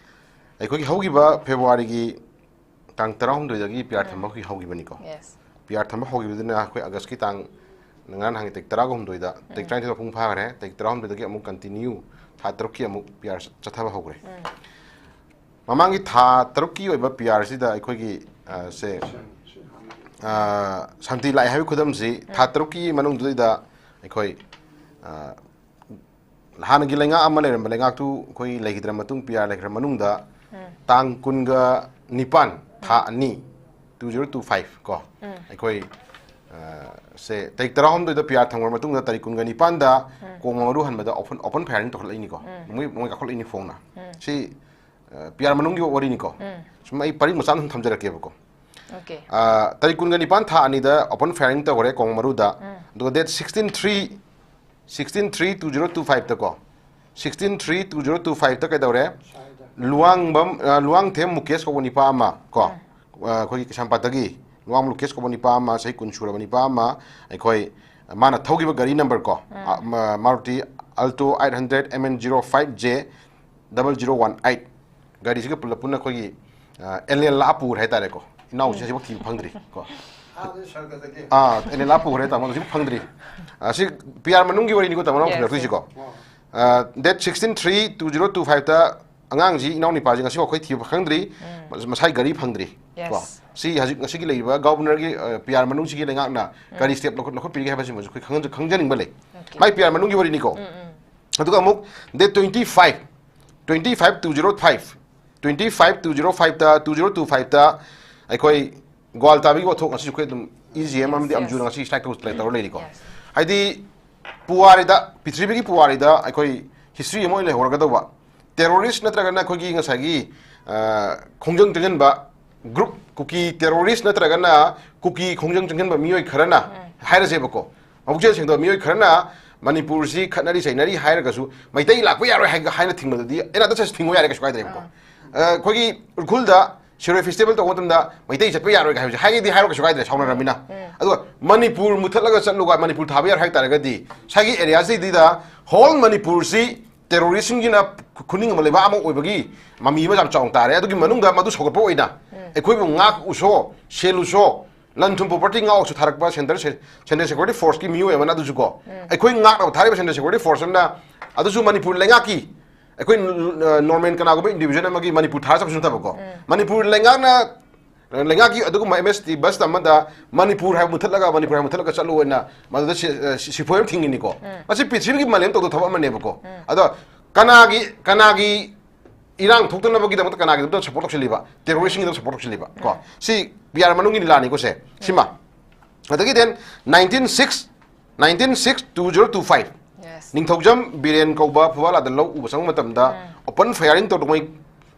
ꯑꯩꯈꯣꯏꯒꯤ ꯍꯧꯈꯤꯕ ꯐꯦꯕ꯭ꯔꯨꯋꯥꯔꯤꯒꯤ ꯇꯥꯡ ꯇꯔꯥꯍꯨꯝꯗꯣꯏꯗꯒꯤ ꯄꯤ ꯑꯥꯔ ꯎꯝ꯫ ꯊꯝꯕ ꯑꯩꯈꯣꯏ ꯍꯧꯈꯤꯕꯅꯤꯀꯣ꯫ Yes. ꯄꯤ ꯑꯥꯔ ꯊꯝꯕ ꯍꯧꯈꯤꯕꯗꯨꯅ ꯑꯩꯈꯣꯏ ꯑꯥꯒꯁꯀꯤ ꯇꯥꯡ, ꯉꯔꯥꯡ ꯅꯍꯥꯟꯒꯤ ꯇꯥꯔꯤꯛ ꯇꯔꯥꯍꯨꯝꯗꯣꯏꯗ, ꯇꯥꯔꯤꯛ ꯎꯝ꯫ ꯇꯔꯥꯅꯤꯊꯣꯏ ꯃꯄꯨꯡ ꯐꯥꯈ꯭ꯔꯦ꯫ ꯇꯥꯔꯤꯛ ꯇꯔꯥꯍꯨꯝꯗꯣꯏꯗꯒꯤ ꯑꯃꯨꯛ continue ꯊꯥ ꯇꯔꯨꯛꯀꯤ ꯑꯃꯨꯛ ꯄꯤ ꯑꯥꯔ ꯆꯠꯊꯕ ꯍꯧꯈ꯭ꯔꯦ꯫ ꯎꯝ꯫ ꯃꯃꯥꯡꯒꯤ ꯊꯥ ꯇꯔꯨꯛꯀꯤ ꯑꯣꯏꯕ ꯄꯤ ꯑꯥꯔꯁꯤꯗ ꯑꯩꯈꯣꯏꯒꯤ, ꯑ, ꯁꯦ, ꯑ, ꯁꯥꯟꯇꯤ ꯂꯥꯛꯑꯦ ꯍꯥꯏꯕꯒꯤ ꯈꯨꯗꯝꯁꯤ ꯊꯥ ꯎꯝ꯫ ꯇꯔꯨꯛꯀꯤ ꯃꯅꯨꯡꯗꯨꯗ ꯑꯩꯈꯣꯏ, ꯑ, ꯍꯥꯟꯅꯒꯤ ꯂꯩꯉꯥꯛ ꯑꯃ ꯂꯩꯔꯝꯕ ꯂꯩꯉꯥꯛꯇꯨ ꯑꯩꯈꯣꯏ ꯂꯩꯈꯤꯗ꯭ꯔ ꯃꯇꯨꯡ, ꯄꯤ ꯑꯥꯔ ꯂꯩꯈ꯭ꯔ ꯃꯅꯨꯡꯗ ꯎꯝ꯫ ꯇꯥꯡ ꯀꯨꯟꯒ ꯅꯤꯄꯥꯟ, ꯊꯥ ꯎꯝ꯫ ꯑꯅꯤ, two zero two five ꯀꯣ, ꯎꯝ꯫ ꯑꯩꯈꯣꯏ, ꯑ, ꯁꯦ ꯇꯥꯔꯤꯛ ꯇꯔꯥꯍꯨꯝꯗꯣꯏꯗ ꯄꯤ ꯑꯥꯔ ꯊꯝꯈ꯭ꯔ ꯃꯇꯨꯡꯗ ꯇꯥꯔꯤꯛ ꯀꯨꯟꯒ ꯅꯤꯄꯥꯟꯗ ꯎꯝ꯫ ꯀꯣꯡꯃ ꯃꯔꯨ ꯍꯟꯕꯗ open, open firing ꯇꯧꯈꯠꯂꯛꯏꯅꯤꯀꯣ꯫ ꯎꯝ꯫ ꯃꯣꯏ, ꯃꯣꯏ ꯀꯥꯈꯠꯂꯛꯏꯅꯤ ꯐꯣꯡꯅ꯫ ꯎꯝ꯫ ꯁꯤ, ꯑ, ꯄꯤ ꯑꯥꯔ ꯃꯅꯨꯡꯒꯤ ꯋꯥꯔꯤꯅꯤꯀꯣ꯫ ꯎꯝ꯫ ꯁꯨꯝ ꯑꯩ ꯄꯔꯤꯡ ꯃꯆꯥ ꯑꯃ ꯁꯨꯝ ꯊꯝꯖꯔꯛꯀꯦꯕꯀꯣ꯫ Okay. ꯑ, ꯇꯥꯔꯤꯛ ꯀꯨꯟꯒ ꯅꯤꯄꯥꯟ ꯊꯥ ꯑꯅꯤꯗ open firing ꯇꯧꯈ꯭ꯔꯦ ꯀꯣꯡꯃꯔꯨꯗ꯫ ꯑꯗꯨꯒ date sixteen three, sixteen three two zero two five ꯇꯀꯣ, sixteen three two zero two five ꯇ ꯀꯩꯗꯧꯔꯦ? ꯂꯨꯋꯥꯡꯕꯝ, ꯑ, ꯂꯨꯋꯥꯡꯊꯦꯝ ꯃꯨꯀꯦꯁ ꯀꯧꯕ ꯅꯤꯄꯥ ꯑꯃ ꯀꯣ, ꯑ, ꯑꯩꯈꯣꯏꯒꯤ ꯀꯩꯁꯥꯝꯄꯥꯠꯇꯒꯤ ꯂꯨꯋꯥꯡ ꯃꯨꯀꯦꯁ ꯀꯧꯕ ꯅꯤꯄꯥ ꯑꯃ, ꯆꯍꯤ ꯀꯨꯟ ꯁꯨꯔꯕ ꯅꯤꯄꯥ ꯑꯃ, ꯑꯩꯈꯣꯏ, ꯃꯥꯅ ꯊꯧꯈꯤꯕ ꯒꯥꯔꯤ number ꯀꯣ, ꯑ, ꯃ-, Maruti Alto eight hundred M N zero five J double zero one eight, ꯒꯥꯔꯤꯁꯤꯒ ꯄꯨꯂꯞ ꯄꯨꯟꯅ ꯑꯩꯈꯣꯏꯒꯤ, ꯑ, ꯑꯦꯂꯦꯟ ꯂꯥꯛꯑ ꯄꯨꯈ꯭ꯔꯦ ꯍꯥꯏꯇꯥꯔꯦꯀꯣ꯫ ꯏꯅꯥꯎꯁꯦ ꯍꯧꯖꯤꯛꯐꯥꯎ ꯊꯤꯕ ꯐꯪꯗ꯭ꯔꯤ ꯀꯣ꯫ ꯑꯥ, ꯑꯦꯂꯦꯟ ꯂꯥꯛꯑ ꯄꯨꯈ꯭ꯔꯦ ꯇꯥꯃꯣ, ꯍꯧꯖꯤꯛ ꯐꯪꯗ꯭ꯔꯤ꯫ ꯑ, ꯁꯤ P R ꯃꯅꯨꯡꯒꯤ ꯋꯥꯔꯤꯅꯤꯀꯣ ꯇꯥꯃꯣ, ꯅꯪ Yes, ꯊꯤꯜꯂꯛꯇꯣꯏꯁꯤꯀꯣ꯫ ꯑ, date sixteen three two zero two five ꯇ ꯑꯉꯥꯡꯁꯤ, ꯏꯅꯥꯎ ꯅꯤꯄꯥꯁꯤ ꯉꯁꯤꯐꯥꯎ ꯑꯩꯈꯣꯏ ꯊꯤꯕ ꯈꯪꯗ꯭ꯔꯤ, ꯃꯁꯥꯏ ꯒꯥꯔꯤ ꯐꯪꯗ꯭ꯔꯤ ꯀꯣ꯫ Yes. ꯁꯤ ꯍꯧꯖꯤꯛ ꯉꯁꯤꯒꯤ ꯂꯩꯔꯤꯕ Governorꯒꯤ, ꯑ, P R ꯃꯅꯨꯡꯁꯤꯒꯤ ꯂꯩꯉꯥꯛꯅ ꯀꯔꯤ step ꯂꯧꯈꯠ-, ꯂꯧꯈꯠꯄꯤꯔꯤꯒꯦ ꯍꯥꯏꯕꯁꯤꯃꯁꯨ ꯑꯩꯈꯣꯏ ꯈꯪꯍꯟꯖ-, ꯈꯪꯖꯅꯤꯡꯕ ꯂꯩ꯫ Okay. ꯃꯥꯏ P R ꯃꯅꯨꯡꯒꯤ ꯋꯥꯔꯤꯅꯤꯀꯣ꯫ ꯑꯗꯨꯒ ꯑꯃꯨꯛ date twenty five, twenty five two zero five, twenty five two zero five ꯇ, two zero two five ꯇ ꯑꯩꯈꯣꯏ ꯒ꯭ꯋꯥꯜ ꯇꯥꯕꯤꯒꯤ ꯋꯥꯊꯣꯛ ꯉꯁꯤ ꯑꯩꯈꯣꯏ ꯑꯗꯨꯝ E G M ꯑꯃꯗꯤ Yes. ꯑꯝꯖꯨꯅ ꯉꯁꯤ strike ꯇꯧ-, play ꯇꯧꯔ ꯂꯩꯔꯤꯀꯣ꯫ Yes. ꯍꯥꯏꯗꯤ ꯄꯨꯋꯥꯔꯤꯗ, ꯄ꯭ꯔꯤꯊꯤꯕꯤꯒꯤ ꯄꯨꯋꯥꯔꯤꯗ ꯑꯩꯈꯣꯏ history ꯑꯃ ꯑꯣꯏꯅ ꯂꯩꯍꯧꯔꯒꯗꯧꯕ, terrorist ꯅꯠꯇ꯭ꯔꯒꯅ ꯑꯩꯈꯣꯏꯒꯤ ꯉꯁꯥꯏꯒꯤ, ꯑ, ꯈꯣꯡꯖꯪ ꯆꯪꯁꯤꯟꯕ group, ꯀꯨꯀꯤ terrorist ꯅꯠꯇ꯭ꯔꯒꯅ ꯀꯨꯀꯤ ꯈꯣꯡꯖꯪ ꯆꯪꯁꯤꯟꯕ ꯃꯤꯑꯣꯏ ꯈꯔꯅ ꯍꯥꯏꯔꯁꯦꯕꯀꯣ, ꯃꯕꯨꯛꯆꯦꯜ ꯁꯦꯡꯗꯕ ꯃꯤꯑꯣꯏ ꯈꯔꯅ ꯃꯅꯤꯄꯨꯔꯁꯤ ꯈꯠꯅꯔꯤ ꯆꯩꯅꯔꯤ ꯍꯥꯏꯔꯒꯁꯨ ꯃꯩꯇꯩ ꯂꯥꯛꯄ ꯌꯥꯔꯣꯏ ꯍꯥꯏ-, ꯍꯥꯏꯅ ꯊꯤꯡꯕꯗꯗꯤ ꯑꯩꯅ ꯑꯗꯨ ꯆꯠꯁꯤ ꯊꯤꯡꯉꯨ ꯌꯥꯔꯦ, ꯀꯩꯁꯨ ꯀꯥꯏꯗ꯭ꯔꯦꯕꯀꯣ꯫ ꯑ, ꯑꯩꯈꯣꯏꯒꯤ ꯎꯔꯈꯨꯜꯗ ꯁꯤꯔꯣꯏ festival ꯇꯧꯕ ꯃꯇꯝꯗ ꯃꯩꯇꯩ ꯆꯠꯄ ꯌꯥꯔꯣꯏ ꯍꯥꯏꯕꯁꯦ ꯍꯥꯏꯒꯦꯗꯤ ꯍꯥꯏꯔꯣ, ꯀꯩꯁꯨ ꯀꯥꯏꯗ꯭ꯔꯦ, ꯁꯥꯎꯅꯔꯕꯅꯤꯅ꯫ ꯑꯗꯨꯒ ꯃꯅꯤꯄꯨꯔ ꯃꯨꯊꯠꯂꯒ ꯆꯠꯂꯨꯒ ꯃꯅꯤꯄꯨꯔ ꯊꯥꯕ ꯌꯥꯔꯣꯏ ꯍꯥꯏ ꯇꯥꯔꯒꯗꯤ ꯁ꯭ꯋꯥꯏꯒꯤ area ꯁꯤꯗ whole ꯃꯅꯤꯄꯨꯔꯁꯤ terrorist ꯁꯤꯡꯒꯤꯅ ꯈꯨꯅꯤꯡ ꯑꯃ ꯂꯩꯕꯥꯛ ꯑꯃ ꯑꯣꯏꯕꯒꯤ ꯃꯃꯤ ꯑꯃ ꯌꯥꯝ ꯆꯥꯎꯅ ꯇꯥꯔꯦ꯫ ꯑꯗꯨꯒꯤ ꯃꯅꯨꯡꯗ ꯃꯗꯨ ꯁꯧꯒꯠꯄ ꯑꯣꯏꯅ ꯑꯩꯈꯣꯏꯕꯨ ꯉꯥꯛꯎꯁꯣ, ꯁꯦꯜꯂꯨꯁꯣ, ꯂꯟ ꯊꯨꯝ property ꯉꯥꯛꯎꯁꯨ ꯊꯥꯔꯛꯄ central se-, central security force ꯀꯤ ꯃꯤꯑꯣꯏ ꯑꯃꯅ ꯑꯗꯨꯁꯨ ꯀꯣ, ꯑꯩꯈꯣꯏ ꯉꯥꯛꯅꯕ ꯊꯥꯔꯤꯕ central security force ꯑꯃꯅ ꯑꯗꯨꯁꯨ ꯃꯅꯤꯄꯨꯔ ꯂꯩꯉꯥꯛꯀꯤ, ꯑꯩꯈꯣꯏ ꯅ-, ꯅ-, normal ꯀꯅꯥꯒꯨꯝꯕ individual ꯑꯃꯒꯤ ꯃꯅꯤꯄꯨꯔ ꯊꯥꯔ ꯆꯠꯄꯁꯨ ꯅꯠꯇꯕꯀꯣ, ꯃꯅꯤꯄꯨꯔ ꯂꯩꯉꯥꯛꯅ, ꯂꯩꯉꯥꯛꯀꯤ ꯑꯗꯨꯒꯨꯝꯕ M S T bus ꯑꯃꯗ ꯃꯅꯤꯄꯨꯔ ꯍꯥꯏꯕ ꯃꯨꯊꯠꯂꯒ, ꯃꯅꯤꯄꯨꯔ ꯍꯥꯏꯕ ꯃꯨꯊꯠꯂꯒ ꯆꯠꯂꯨ ꯑꯣꯏꯅ ꯃꯗꯨꯗ ꯁꯤ-, ꯑ, ꯁꯤ-, ꯁꯤꯐꯣꯏ ꯑꯃ ꯊꯤꯡꯉꯤꯅꯤꯀꯣ꯫ ꯃꯁꯤ ꯄ꯭ꯔꯤꯊꯤꯕꯤꯒꯤ ꯃꯥꯂꯦꯝ ꯇꯧꯗ ꯊꯕꯛ ꯑꯃꯅꯦꯕꯀꯣ꯫ ꯑꯗꯣ ꯀꯅꯥꯒꯤ, ꯀꯅꯥꯒꯤ ꯏꯔꯥꯡ ꯊꯣꯛꯇꯅꯕꯒꯤꯗꯃꯛꯇ ꯀꯅꯥꯒꯤꯗꯃꯛꯇ support ꯇꯧꯁꯤꯜꯂꯤꯕ? Terrorist ꯁꯤꯡꯒꯤꯗꯃꯛꯇ support ꯇꯧꯁꯤꯜꯂꯤꯕ ꯀꯣ꯫ ꯁꯤ P R ꯃꯅꯨꯡꯒꯤ ꯂꯤꯂꯥꯅꯤꯀꯣ ꯁꯦ꯫ ꯁꯤꯃ꯫ ꯑꯗꯒꯤ then nineteen six, nineteen six two zero two five, Yes. ꯅꯤꯡꯊꯧꯖꯝ ꯕꯤꯔꯦꯟ ꯀꯧꯕ ꯐꯨꯕꯥꯂꯥꯗ ꯂꯧ ꯎꯕ ꯆꯪꯕ ꯃꯇꯝꯗ open firing ꯇꯧꯗꯅ ꯃꯣꯏ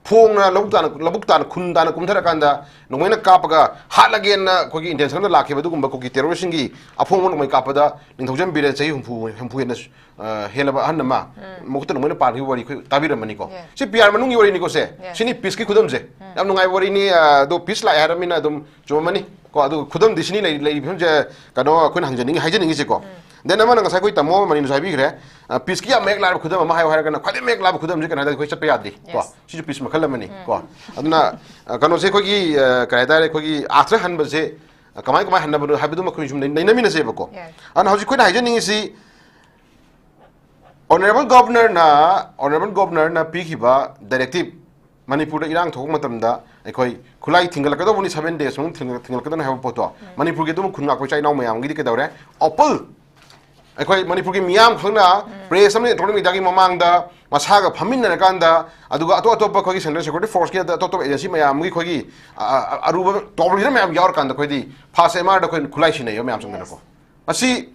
ꯐꯣꯡꯅ ꯂꯧꯕꯨꯛ ꯇꯥꯅ, ꯂꯧꯕꯨꯛ ꯇꯥꯅ, ꯈꯨꯟ ꯇꯥꯅ ꯀꯨꯝꯊꯔꯀꯥꯟꯗ ꯅꯣꯡꯃꯩꯅ ꯀꯥꯞꯄꯒ ꯍꯥꯠꯂꯒꯦꯅ ꯑꯩꯈꯣꯏꯒꯤ intention ꯑꯃꯗ ꯂꯥꯛꯈꯤꯕ ꯑꯗꯨꯒꯨꯝꯕ ꯀꯨꯀꯤ terroristꯁꯤꯡꯒꯤ ꯑꯐꯣꯡꯕ ꯅꯣꯡꯃꯩ ꯀꯥꯞꯄꯗ ꯅꯤꯡꯊꯧꯖꯝ ꯕꯤꯔꯦꯟ ꯆꯍꯤ ꯍꯨꯝꯐꯨ, ꯍꯨꯝꯐꯨ ꯍꯦꯟꯅ, ꯑ, ꯍꯦꯜꯂꯕ ꯑꯍꯟ ꯑꯃ ꯃꯈꯨꯠꯇ ꯅꯣꯡꯃꯩꯅ ꯄꯥꯟꯈꯤꯕ ꯋꯥꯔꯤ ꯑꯩꯈꯣꯏ ꯇꯥꯕꯤꯔꯝꯃꯅꯤꯀꯣ꯫ Yes. ꯁꯤ P R ꯃꯅꯨꯡꯒꯤ ꯋꯥꯔꯤꯅꯤꯀꯣ ꯁꯦ꯫ Yes. ꯁꯤꯅꯤ peaceꯀꯤ ꯈꯨꯗꯝꯁꯦ꯫ ꯌꯥꯝ ꯅꯨꯡꯉꯥꯏꯕ ꯋꯥꯔꯤꯅꯤ, ꯑ, ꯑꯗꯣ peace ꯂꯥꯛꯑꯦ ꯍꯥꯏꯔꯕꯅꯤꯅ ꯑꯗꯨꯝ ꯆꯨꯝꯃꯝꯃꯅꯤ ꯀꯣ꯫ ꯑꯗꯨꯒ ꯈꯨꯗꯝꯗꯤ ꯁꯤꯅꯤ ꯂꯩ-, ꯂꯩꯔꯤꯕ ꯐꯤꯕꯝꯁꯦ, ꯀꯩꯅꯣ, ꯑꯩꯈꯣꯏꯅ ꯍꯪꯖꯅꯤꯡꯉꯤ, ꯍꯥꯏꯖꯅꯤꯡꯉꯤꯁꯦꯀꯣ꯫ Then ꯑꯃꯅ ꯉꯁꯥꯏ ꯑꯩꯈꯣꯏ ꯇꯥꯃꯣ ꯃꯅꯤꯅꯁꯨ ꯍꯥꯏꯕꯤꯈ꯭ꯔꯦ, ꯑ, peaceꯀꯤ ꯌꯥꯝ ꯃꯌꯦꯛ ꯂꯥꯛꯂꯕ ꯈꯨꯗꯝ ꯑꯃ ꯍꯥꯏꯌꯨ ꯍꯥꯏꯔꯒꯅ ꯈ꯭ꯋꯥꯏꯗꯒꯤ ꯃꯌꯦꯛ ꯂꯥꯛꯄ ꯈꯨꯗꯝꯁꯦ ꯀꯩꯅꯣ ꯍꯥꯏꯔꯒꯗꯤ ꯑꯩꯈꯣꯏ ꯆꯠꯄ ꯌꯥꯗ꯭ꯔꯤ ꯀꯣ꯫ Yes. ꯁꯤꯁꯨ peace ꯃꯈꯜ ꯑꯃꯅꯤ ꯀꯣ꯫ ꯑꯗꯨꯅ, ꯑ, ꯀꯩꯅꯣꯁꯦ ꯑꯩꯈꯣꯏꯒꯤ, ꯑ, ꯀꯩ ꯍꯥꯏꯇꯥꯔꯦ, ꯑꯩꯈꯣꯏꯒꯤ ꯑꯥꯔꯊ ꯍꯟꯕꯁꯦ, ꯑ, ꯀꯃꯥꯏ ꯀꯃꯥꯏ ꯍꯟꯅꯕꯅꯣ ꯍꯥꯏꯕꯗꯨꯃ ꯑꯩꯈꯣꯏ ꯁꯨꯝ ꯅꯩ-, ꯅꯩꯅꯃꯤꯟꯅꯁꯦꯕꯀꯣ꯫ Yes. ꯑꯗꯨꯅ ꯍꯧꯖꯤꯛ ꯑꯩꯈꯣꯏꯅ ꯍꯥꯏꯖꯅꯤꯡꯉꯤꯁꯤ, Honourable Governorꯅ, Honourable Governorꯅ ꯄꯤꯈꯤꯕ directive, ꯃꯅꯤꯄꯨꯔꯗ ꯏꯔꯥꯡ ꯊꯣꯛꯄ ꯃꯇꯝꯗ ꯑꯩꯈꯣꯏ ꯈꯨꯠꯂꯥꯏ ꯊꯤꯡꯒꯠꯂꯛꯀꯗꯧꯕꯅꯤ, seven days ꯃꯅꯨꯡꯗ ꯊꯤꯡꯒꯠ-, ꯊꯤꯡꯒꯠꯂꯛꯀꯗꯧꯅꯤ ꯍꯥꯏꯕ ꯄꯣꯠꯇꯣ, ꯃꯅꯤꯄꯨꯔꯒꯤ ꯑꯗꯨꯝ ꯈꯨꯟ ꯉꯥꯛꯄ ꯏꯆꯥ ꯏꯅꯥꯎ ꯃꯌꯥꯝꯒꯤꯗꯤ ꯀꯩꯗꯧꯔꯦ? Open, ꯑꯩꯈꯣꯏ ꯃꯅꯤꯄꯨꯔꯒꯤ ꯃꯤꯌꯥꯝ ꯈꯛꯅ press ꯑꯃꯗꯤ electronic mediaꯒꯤ ꯃꯃꯥꯡꯗ ꯃꯁꯥꯒ ꯐꯝꯃꯤꯟꯅꯔꯀꯥꯟꯗ, ꯑꯗꯨꯒ ꯑꯇꯣꯞ ꯑꯇꯣꯞꯄ ꯑꯩꯈꯣꯏꯒꯤ central security forceꯀꯤ, ꯑꯇꯣꯞ ꯑꯇꯣꯞꯄ agency ꯃꯌꯥꯝꯒꯤ ꯑꯩꯈꯣꯏꯒꯤ, ꯑ, ꯑ, ꯑꯔꯨꯕ top leader ꯃꯌꯥꯝ ꯌꯥꯎꯔꯀꯥꯟꯗ ꯑꯩꯈꯣꯏꯗꯤ first M Rꯗ ꯑꯩꯈꯣꯏ ꯈꯨꯠꯂꯥꯏ ꯁꯤꯟꯅꯩꯕ ꯃꯌꯥꯝ ꯆꯪꯗꯅꯀꯣ꯫ ꯃꯁꯤ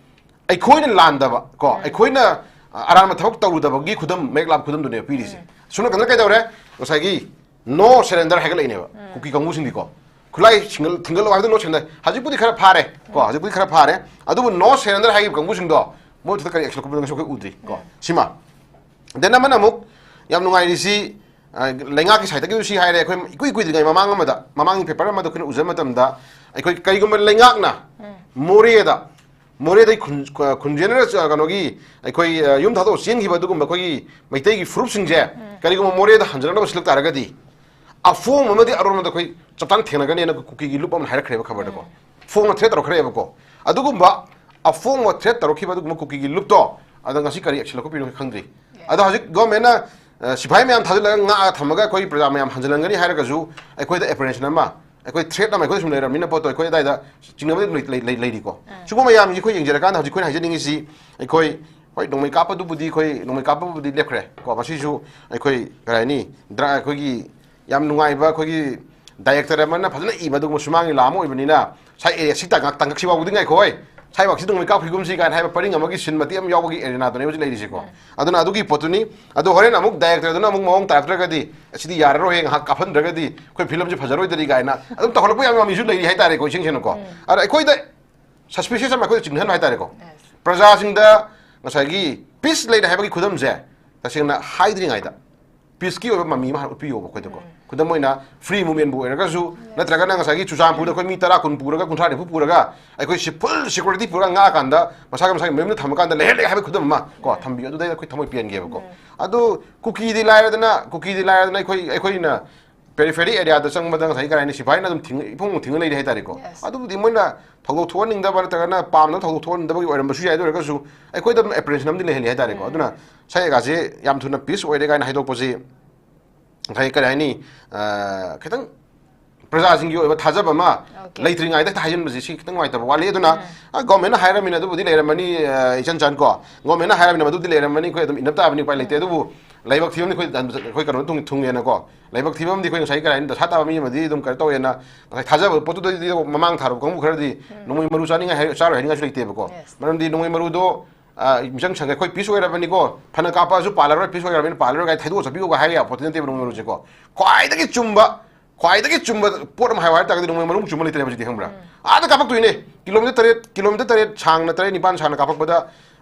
ꯑꯩꯈꯣꯏꯅ ꯂꯥꯟꯗꯕ ꯀꯣ, ꯑꯩꯈꯣꯏꯅ, ꯑ, ꯑꯔꯥꯟꯕ ꯊꯕꯛ ꯇꯧꯔꯨꯗꯕꯒꯤ ꯈꯨꯗꯝ, ꯃꯌꯦꯛ ꯂꯥꯞꯄ ꯈꯨꯗꯝꯗꯨꯅꯦꯕ ꯄꯤꯔꯤꯁꯦ꯫ ꯁꯨꯝꯅ ꯀꯩꯗꯧꯔꯦ? ꯉꯁꯥꯏꯒꯤ no surrender ꯍꯥꯏꯒꯠꯂꯛꯏꯅꯦꯕ ꯀꯨꯀꯤ ꯀꯥꯡꯕꯨꯁꯤꯡꯗꯤꯀꯣ꯫ ꯈꯨꯠꯂꯥꯏ ꯁꯤꯡꯒꯜ-, ꯊꯤꯡꯒꯠꯂꯣ ꯍꯥꯏꯕꯗ no surrender꯫ ꯍꯧꯖꯤꯛꯄꯨꯗꯤ ꯈꯔ ꯐꯥꯔꯦ ꯀꯣ, ꯍꯧꯖꯤꯛꯄꯨꯗꯤ ꯈꯔ ꯐꯥꯔꯦ꯫ ꯑꯗꯨꯕꯨ no surrender ꯍꯥꯏꯈꯤꯕ ꯀꯥꯡꯕꯨꯁꯤꯡꯗꯣ ꯃꯣꯏꯗꯨꯗ ꯀꯔꯤ action ꯂꯧꯈꯠꯄꯅꯣ ꯉꯁꯤ ꯑꯩꯈꯣꯏ ꯎꯗ꯭ꯔꯤ ꯀꯣ꯫ ꯁꯤꯃ꯫ Then ꯑꯃꯅ ꯑꯃꯨꯛ ꯌꯥꯝ ꯅꯨꯡꯉꯥꯏꯔꯤꯁꯤ, ꯑ, ꯂꯩꯉꯥꯛꯀꯤ sideꯇꯒꯤꯁꯨ ꯁꯤ ꯍꯥꯏꯔꯦ, ꯑꯩꯈꯣꯏ ꯏꯀꯨꯏ ꯀꯨꯏꯗ꯭ꯔꯤꯉꯩ ꯃꯃꯥꯡ ꯑꯃꯗ, ꯃꯃꯥꯡꯒꯤ paper ꯑꯃꯗ ꯑꯩꯈꯣꯏꯅ ꯎꯖꯕ ꯃꯇꯝꯗ, ꯑꯩꯈꯣꯏ ꯀꯔꯤꯒꯨꯝꯕ ꯂꯩꯉꯥꯛꯅ ꯃꯣꯔꯦꯗ, ꯃꯣꯔꯦꯗꯩ ꯈꯨꯟ-, ꯈꯨꯟꯖꯦꯟꯅꯔ-, ꯀꯩꯅꯣꯒꯤ, ꯑꯩꯈꯣꯏ, ꯑ, ꯌꯨꯝ ꯊꯥꯗꯣꯛꯑ ꯆꯦꯟꯈꯤꯕ ꯑꯗꯨꯒꯨꯝꯕ ꯑꯩꯈꯣꯏꯒꯤ ꯃꯩꯇꯩꯒꯤ ꯐꯨꯔꯨꯞꯁꯤꯡꯁꯦ ꯀꯔꯤꯒꯨꯝꯕ ꯃꯣꯔꯦꯗ ꯍꯟꯖꯤꯜꯂꯛꯅꯕ ꯁꯤꯜꯂꯛ ꯇꯥꯔꯒꯗꯤ, ꯑꯐꯣꯡꯕ ꯑꯃꯗꯤ ꯑꯔꯣꯟꯕꯗ ꯑꯩꯈꯣꯏ ꯆꯞ ꯆꯥꯅ ꯊꯦꯡꯅꯒꯅꯤꯅ ꯀꯨꯀꯤꯒꯤ ꯂꯨꯞ ꯑꯃꯅ ꯍꯥꯏꯔꯛꯈ꯭ꯔꯦꯕ ꯈꯕꯔꯗꯀꯣ꯫ ꯐꯣꯡꯅ threat ꯇꯧꯔꯛꯈ꯭ꯔꯦꯕꯀꯣ꯫ ꯑꯗꯨꯒꯨꯝꯕ ꯑꯐꯣꯡꯕ threat ꯇꯧꯔꯛꯈꯤꯕ ꯑꯗꯨꯒꯨꯝꯕ ꯀꯨꯀꯤꯒꯤ ꯂꯨꯞꯇꯣ, ꯑꯗꯣ ꯉꯁꯤ ꯀꯔꯤ action ꯂꯧꯈꯠꯄꯤꯅꯣ ꯈꯪꯗ꯭ꯔꯤ꯫ ꯑꯗꯣ ꯍꯧꯖꯤꯛ governmentꯅ, ꯑ, ꯁꯤꯐꯥꯏ ꯃꯌꯥꯝ ꯊꯥꯖꯤꯜꯂꯒ ꯉꯥꯛꯑ ꯊꯝꯃꯒ ꯑꯩꯈꯣꯏ ꯄ꯭ꯔꯖꯥ ꯃꯌꯥꯝ ꯍꯟꯖꯤꯜꯍꯟꯒꯅꯤ ꯍꯥꯏꯔꯒꯁꯨ, ꯑꯩꯈꯣꯏꯗ apprehension ꯑꯃ, ꯑꯩꯈꯣꯏ threat ꯑꯃ ꯑꯩꯈꯣꯏꯗ ꯁꯨꯝ ꯂꯩꯔꯕꯅꯤꯅ ꯄꯣꯠꯇꯣ ꯑꯩꯈꯣꯏ ꯑꯗꯥꯏꯗ ꯆꯤꯡꯅꯕ ꯑꯗꯨꯝ ꯂꯩ-, ꯂꯩ-, ꯂꯩ-, ꯂꯩꯔꯤꯀꯣ꯫ ꯁꯤꯒꯨꯝꯕ ꯃꯌꯥꯝꯁꯤ ꯑꯩꯈꯣꯏ ꯌꯦꯡꯖꯔꯀꯥꯟꯗ ꯍꯧꯖꯤꯛ ꯑꯩꯈꯣꯏꯅ ꯍꯥꯏꯖꯅꯤꯡꯉꯤꯁꯤ, ꯑꯩꯈꯣꯏ, ꯍꯣꯏ, ꯅꯣꯡꯃꯩ ꯀꯥꯞꯄꯗꯨꯕꯨꯗꯤ ꯑꯩꯈꯣꯏ, ꯅꯣꯡꯃꯩ ꯀꯥꯞꯄꯕꯨꯗꯤ ꯂꯦꯞꯈ꯭ꯔꯦ ꯀꯣ꯫ ꯃꯁꯤꯁꯨ ꯑꯩꯈꯣꯏ, ꯀꯔꯤ ꯍꯥꯏꯅꯤ, ꯗ꯭ꯔ-, ꯑꯩꯈꯣꯏꯒꯤ ꯌꯥꯝ ꯅꯨꯡꯉꯥꯏꯕ ꯑꯩꯈꯣꯏꯒꯤ director ꯑꯃꯅ ꯐꯖꯅ ꯏꯕ ꯑꯗꯨꯒꯨꯝꯕ ꯁꯨꯃꯥꯡꯒꯤ ꯂꯥ ꯑꯃ ꯑꯣꯏꯕꯅꯤꯅ, ꯁꯥꯏ area ꯁꯤ ꯇꯥꯡꯀꯛ, ꯇꯥꯡꯀꯛꯁꯤ ꯐꯥꯎꯕꯗꯤ ꯉꯥꯏꯈꯣ ꯍꯣꯏ꯫ ꯁ꯭ꯋꯥꯏꯃꯛꯁꯤ ꯅꯣꯡꯃꯩ ꯀꯥꯞꯈꯤꯒꯨꯝꯁꯤ ꯀꯥꯏꯅ ꯍꯥꯏꯕ ꯄꯔꯤꯡ ꯑꯃꯒꯤ ꯁꯤꯟ ꯃꯇꯦꯛ ꯑꯃ ꯌꯥꯎꯕꯒꯤ ꯑꯦꯔꯦꯅꯥꯗꯨꯅꯦ ꯍꯧꯖꯤꯛ ꯂꯩꯔꯤꯁꯤꯀꯣ꯫ ꯑꯗꯨꯅ ꯑꯗꯨꯒꯤ ꯄꯣꯠꯇꯨꯅꯤ꯫ ꯑꯗꯣ ꯍꯣꯔꯦꯟ ꯑꯃꯨꯛ ꯗꯥꯏꯔꯦꯛꯇꯔꯗꯨꯅ ꯑꯃꯨꯛ ꯃꯑꯣꯡ ꯇꯥꯔꯛꯇ꯭ꯔꯒꯗꯤ, "ꯑꯁꯤꯗꯤ ꯌꯥꯔꯔꯣꯏ, ꯉꯥꯏꯍꯥꯛ ꯀꯥꯞꯍꯟꯗ꯭ꯔꯒꯗꯤ ꯑꯩꯈꯣꯏ ꯐꯤꯂꯝꯁꯦ ꯐꯖꯔꯣꯏꯗ꯭ꯔꯤ" ꯀꯥꯏꯅ ꯑꯗꯨꯝ ꯇꯧꯍꯜꯂꯛꯄ ꯌꯥꯝ ꯌꯥꯝ ꯃꯤꯁꯨ ꯂꯩꯔꯤ ꯍꯥꯏꯇꯥꯔꯦꯀꯣ, ꯏꯁꯦꯡ ꯁꯦꯡꯅꯀꯣ꯫ ꯑꯗ ꯑꯩꯈꯣꯏꯗ suspicious ꯑꯃ ꯑꯩꯈꯣꯏꯗ ꯆꯤꯡꯅꯍꯟꯕ ꯍꯥꯏꯇꯥꯔꯦꯀꯣ꯫ ꯄ꯭ꯔꯖꯥꯁꯤꯡꯗ ꯉꯁꯥꯏꯒꯤ peace ꯂꯩꯔꯦ ꯍꯥꯏꯕꯒꯤ ꯈꯨꯗꯝꯁꯦ ꯇꯁꯦꯡꯅ ꯍꯥꯏꯗ꯭ꯔꯤꯉꯩꯗ peaceꯀꯤ ꯑꯣꯏꯕ ꯃꯃꯤ ꯑꯃ ꯍꯥꯟꯅ ꯎꯠꯄꯤꯌꯣꯕ ꯑꯩꯈꯣꯏꯗꯀꯣ꯫ ꯈꯨꯗꯝ ꯑꯣꯏꯅ free movementꯕꯨ ꯑꯣꯏꯔꯒꯁꯨ, ꯅꯠꯇ꯭ꯔꯒꯅ ꯉꯁꯥꯏꯒꯤ ꯆꯨꯔꯆꯥꯟꯄꯨꯔꯗ ꯑꯩꯈꯣꯏ ꯃꯤ ꯇꯔꯥ, ꯀꯨꯟ ꯄꯨꯔꯒ, ꯀꯨꯟꯊ꯭ꯔꯥ, ꯅꯤꯐꯨ ꯄꯨꯔꯒ ꯑꯩꯈꯣꯏ ꯁꯤ full security ꯄꯨꯔꯒ ꯉꯥꯛꯑꯀꯥꯟꯗ ꯃꯁꯥꯒꯤ ꯃꯁꯥꯒꯤ ꯃꯌꯨꯝꯗ ꯊꯝꯃꯀꯥꯟꯗ ꯂꯩꯍꯜꯂꯦ ꯍꯥꯏꯕꯒꯤ ꯈꯨꯗꯝ ꯑꯃ ꯀꯣ ꯊꯝꯕꯤꯌꯨ, ꯑꯗꯨꯗꯩꯗ ꯑꯩꯈꯣꯏ ꯊꯃꯣꯏ ꯄꯦꯟꯒꯦꯕꯀꯣ꯫ ꯑꯗꯨ ꯀꯨꯀꯤꯗꯤ ꯂꯥꯏꯔꯗꯅ, ꯀꯨꯀꯤꯗꯤ ꯂꯥꯏꯔꯗꯅ ꯑꯩꯈꯣꯏ, ꯑꯩꯈꯣꯏꯅ periphery areaꯗ ꯆꯪꯕꯗ ꯉꯁꯥꯏ ꯀꯔꯤ ꯍꯥꯏꯅꯤ, ꯁꯤꯐꯥꯏꯅ ꯑꯗꯨꯝ ꯊꯤꯡ-, ꯏꯐꯨꯡ ꯊꯤꯡꯉ ꯂꯩꯔꯤ ꯍꯥꯏꯇꯥꯔꯦꯀꯣ꯫ ꯑꯗꯨꯕꯨꯗꯤ ꯃꯣꯏꯅ ꯊꯧꯗꯣꯛ ꯊꯣꯛꯍꯟꯅꯤꯡꯗꯕ ꯅꯠꯇ꯭ꯔꯒꯅ ꯄꯥꯝꯗꯕ ꯊꯧꯗꯣꯛ ꯊꯣꯛꯍꯟꯅꯤꯡꯗꯕꯒꯤ ꯑꯣꯏꯔꯝꯕꯁꯨ ꯌꯥꯏ꯫ ꯑꯗꯨ ꯑꯣꯏꯔꯒꯁꯨ ꯑꯩꯈꯣꯏꯗ ꯑꯗꯨꯝ apprehension ꯑꯃꯗꯤ ꯂꯩꯍꯜꯂꯤ ꯍꯥꯏꯇꯥꯔꯦꯀꯣ꯫ ꯑꯗꯨꯅ ꯁꯥꯏꯒꯥꯁꯦ ꯌꯥꯝ ꯊꯨꯅ peace ꯑꯣꯏꯔꯦ ꯀꯥꯏꯅ ꯍꯥꯏꯗꯣꯛꯄꯁꯤ ꯉꯁꯥꯏ ꯀꯔꯤ ꯍꯥꯏꯅꯤ, ꯑ, ꯈꯤꯇꯪ ꯄ꯭ꯔꯖꯥꯁꯤꯡꯒꯤ ꯑꯣꯏꯕ ꯊꯥꯖꯕ ꯑꯃ ꯂꯩꯇ꯭ꯔꯤꯉꯩꯗ ꯍꯦꯛꯇ ꯍꯥꯏꯖꯤꯟꯕꯁꯦ, ꯁꯤ ꯈꯤꯇꯪ ꯅꯨꯡꯉꯥꯏꯇꯕ ꯋꯥꯠꯂꯤ꯫ ꯑꯗꯨꯅ governmentꯅ ꯍꯥꯏꯔꯝꯃꯤꯅ ꯑꯗꯨꯕꯨꯗꯤ ꯂꯩꯔꯝꯃꯅꯤ, ꯑ, ꯏꯆꯟ ꯆꯟ ꯀꯣ, governmentꯅ ꯍꯥꯏꯔꯝꯃꯤꯅ ꯃꯗꯨꯗꯤ ꯂꯩꯔꯝꯃꯅꯤ, ꯑꯩꯈꯣꯏ ꯑꯗꯨꯝ ꯏꯟꯅꯕ ꯇꯥꯕꯅꯤ, ꯎꯄꯥꯏ ꯂꯩꯇꯦ꯫ ꯑꯗꯨꯕꯨ ꯂꯥꯏꯕꯛ ꯊꯤꯕ ꯑꯃꯗꯤ ꯑꯩꯈꯣꯏ, ꯑꯩꯈꯣꯏ ꯀꯩꯅꯣ ꯊꯨꯡ-, ꯊꯨꯡꯉꯦꯅꯀꯣ꯫ ꯂꯥꯏꯕꯛ ꯊꯤꯕ ꯑꯃꯗꯤ ꯑꯩꯈꯣꯏ ꯉꯁꯥꯏ ꯀꯔꯤ ꯍꯥꯏꯅꯤ, ꯗꯁꯥ ꯇꯥꯕ ꯃꯤ ꯑꯃꯗꯤ ꯑꯗꯨꯝ ꯀꯩꯅꯣ ꯇꯧꯋꯦꯅ ꯉꯁꯥꯏ ꯊꯥꯖꯕ ꯄꯣꯠꯇꯨꯗꯗꯤ ꯃꯃꯥꯡ ꯊꯥꯔꯨꯕ ꯀꯥꯡꯕꯨ ꯈꯔꯗꯤ ꯅꯣꯡꯃꯩ ꯃꯔꯨ ꯆꯥꯅꯤꯡꯉꯥꯏ ꯍꯥꯏ-, ꯆꯥꯔꯣꯏ ꯍꯥꯏꯅꯤꯡꯉꯥꯏꯁꯨ ꯂꯩꯇꯦꯕꯀꯣ꯫ ꯃꯔꯝꯗꯤ ꯅꯣꯡꯃꯩ ꯃꯔꯨꯗꯣ, ꯑ, ꯃꯤꯆꯪ ꯁꯪꯒꯦ, ꯑꯩꯈꯣꯏ peace ꯑꯣꯏꯔꯕꯅꯤꯀꯣ, ꯐꯅ ꯀꯥꯞꯄꯛꯑꯁꯨ ꯄꯥꯜꯂꯔꯣꯏ, peace ꯑꯣꯏꯔꯕꯅꯤꯅ ꯄꯥꯜꯂꯔꯣꯏ ꯀꯥꯏꯅ ꯊꯩꯗꯣꯛꯑ ꯆꯠꯄꯤꯌꯨꯒ ꯍꯥꯏꯕ ꯌꯥꯕ ꯄꯣꯠꯇꯤ ꯅꯠꯇꯦꯕ ꯅꯣꯡꯃꯩ ꯃꯔꯨꯁꯦꯀꯣ꯫ ꯈ꯭ꯋꯥꯏꯗꯒꯤ ꯆꯨꯝꯕ, ꯈ꯭ꯋꯥꯏꯗꯒꯤ ꯆꯨꯝꯕ ꯄꯣꯠ ꯑꯃ ꯍꯥꯏꯌꯨ ꯍꯥꯏ ꯇꯥꯔꯒꯗꯤ ꯅꯣꯡꯃꯩ ꯃꯔꯨ ꯆꯨꯝꯕ ꯂꯩꯇ꯭ꯔꯦꯕ ꯍꯧꯖꯤꯛꯇꯤ, ꯈꯪꯕ꯭ꯔꯥ? ꯑꯥꯗ ꯀꯥꯞꯄꯛꯇꯣꯏꯅꯦ, kilometre ꯇꯔꯦꯠ, kilometre ꯇꯔꯦꯠ ꯁꯥꯡꯅ, ꯇꯔꯦꯠ ꯅꯤꯄꯥꯟ ꯁꯥꯡꯅ ꯀꯥꯞꯄꯛꯄꯗ,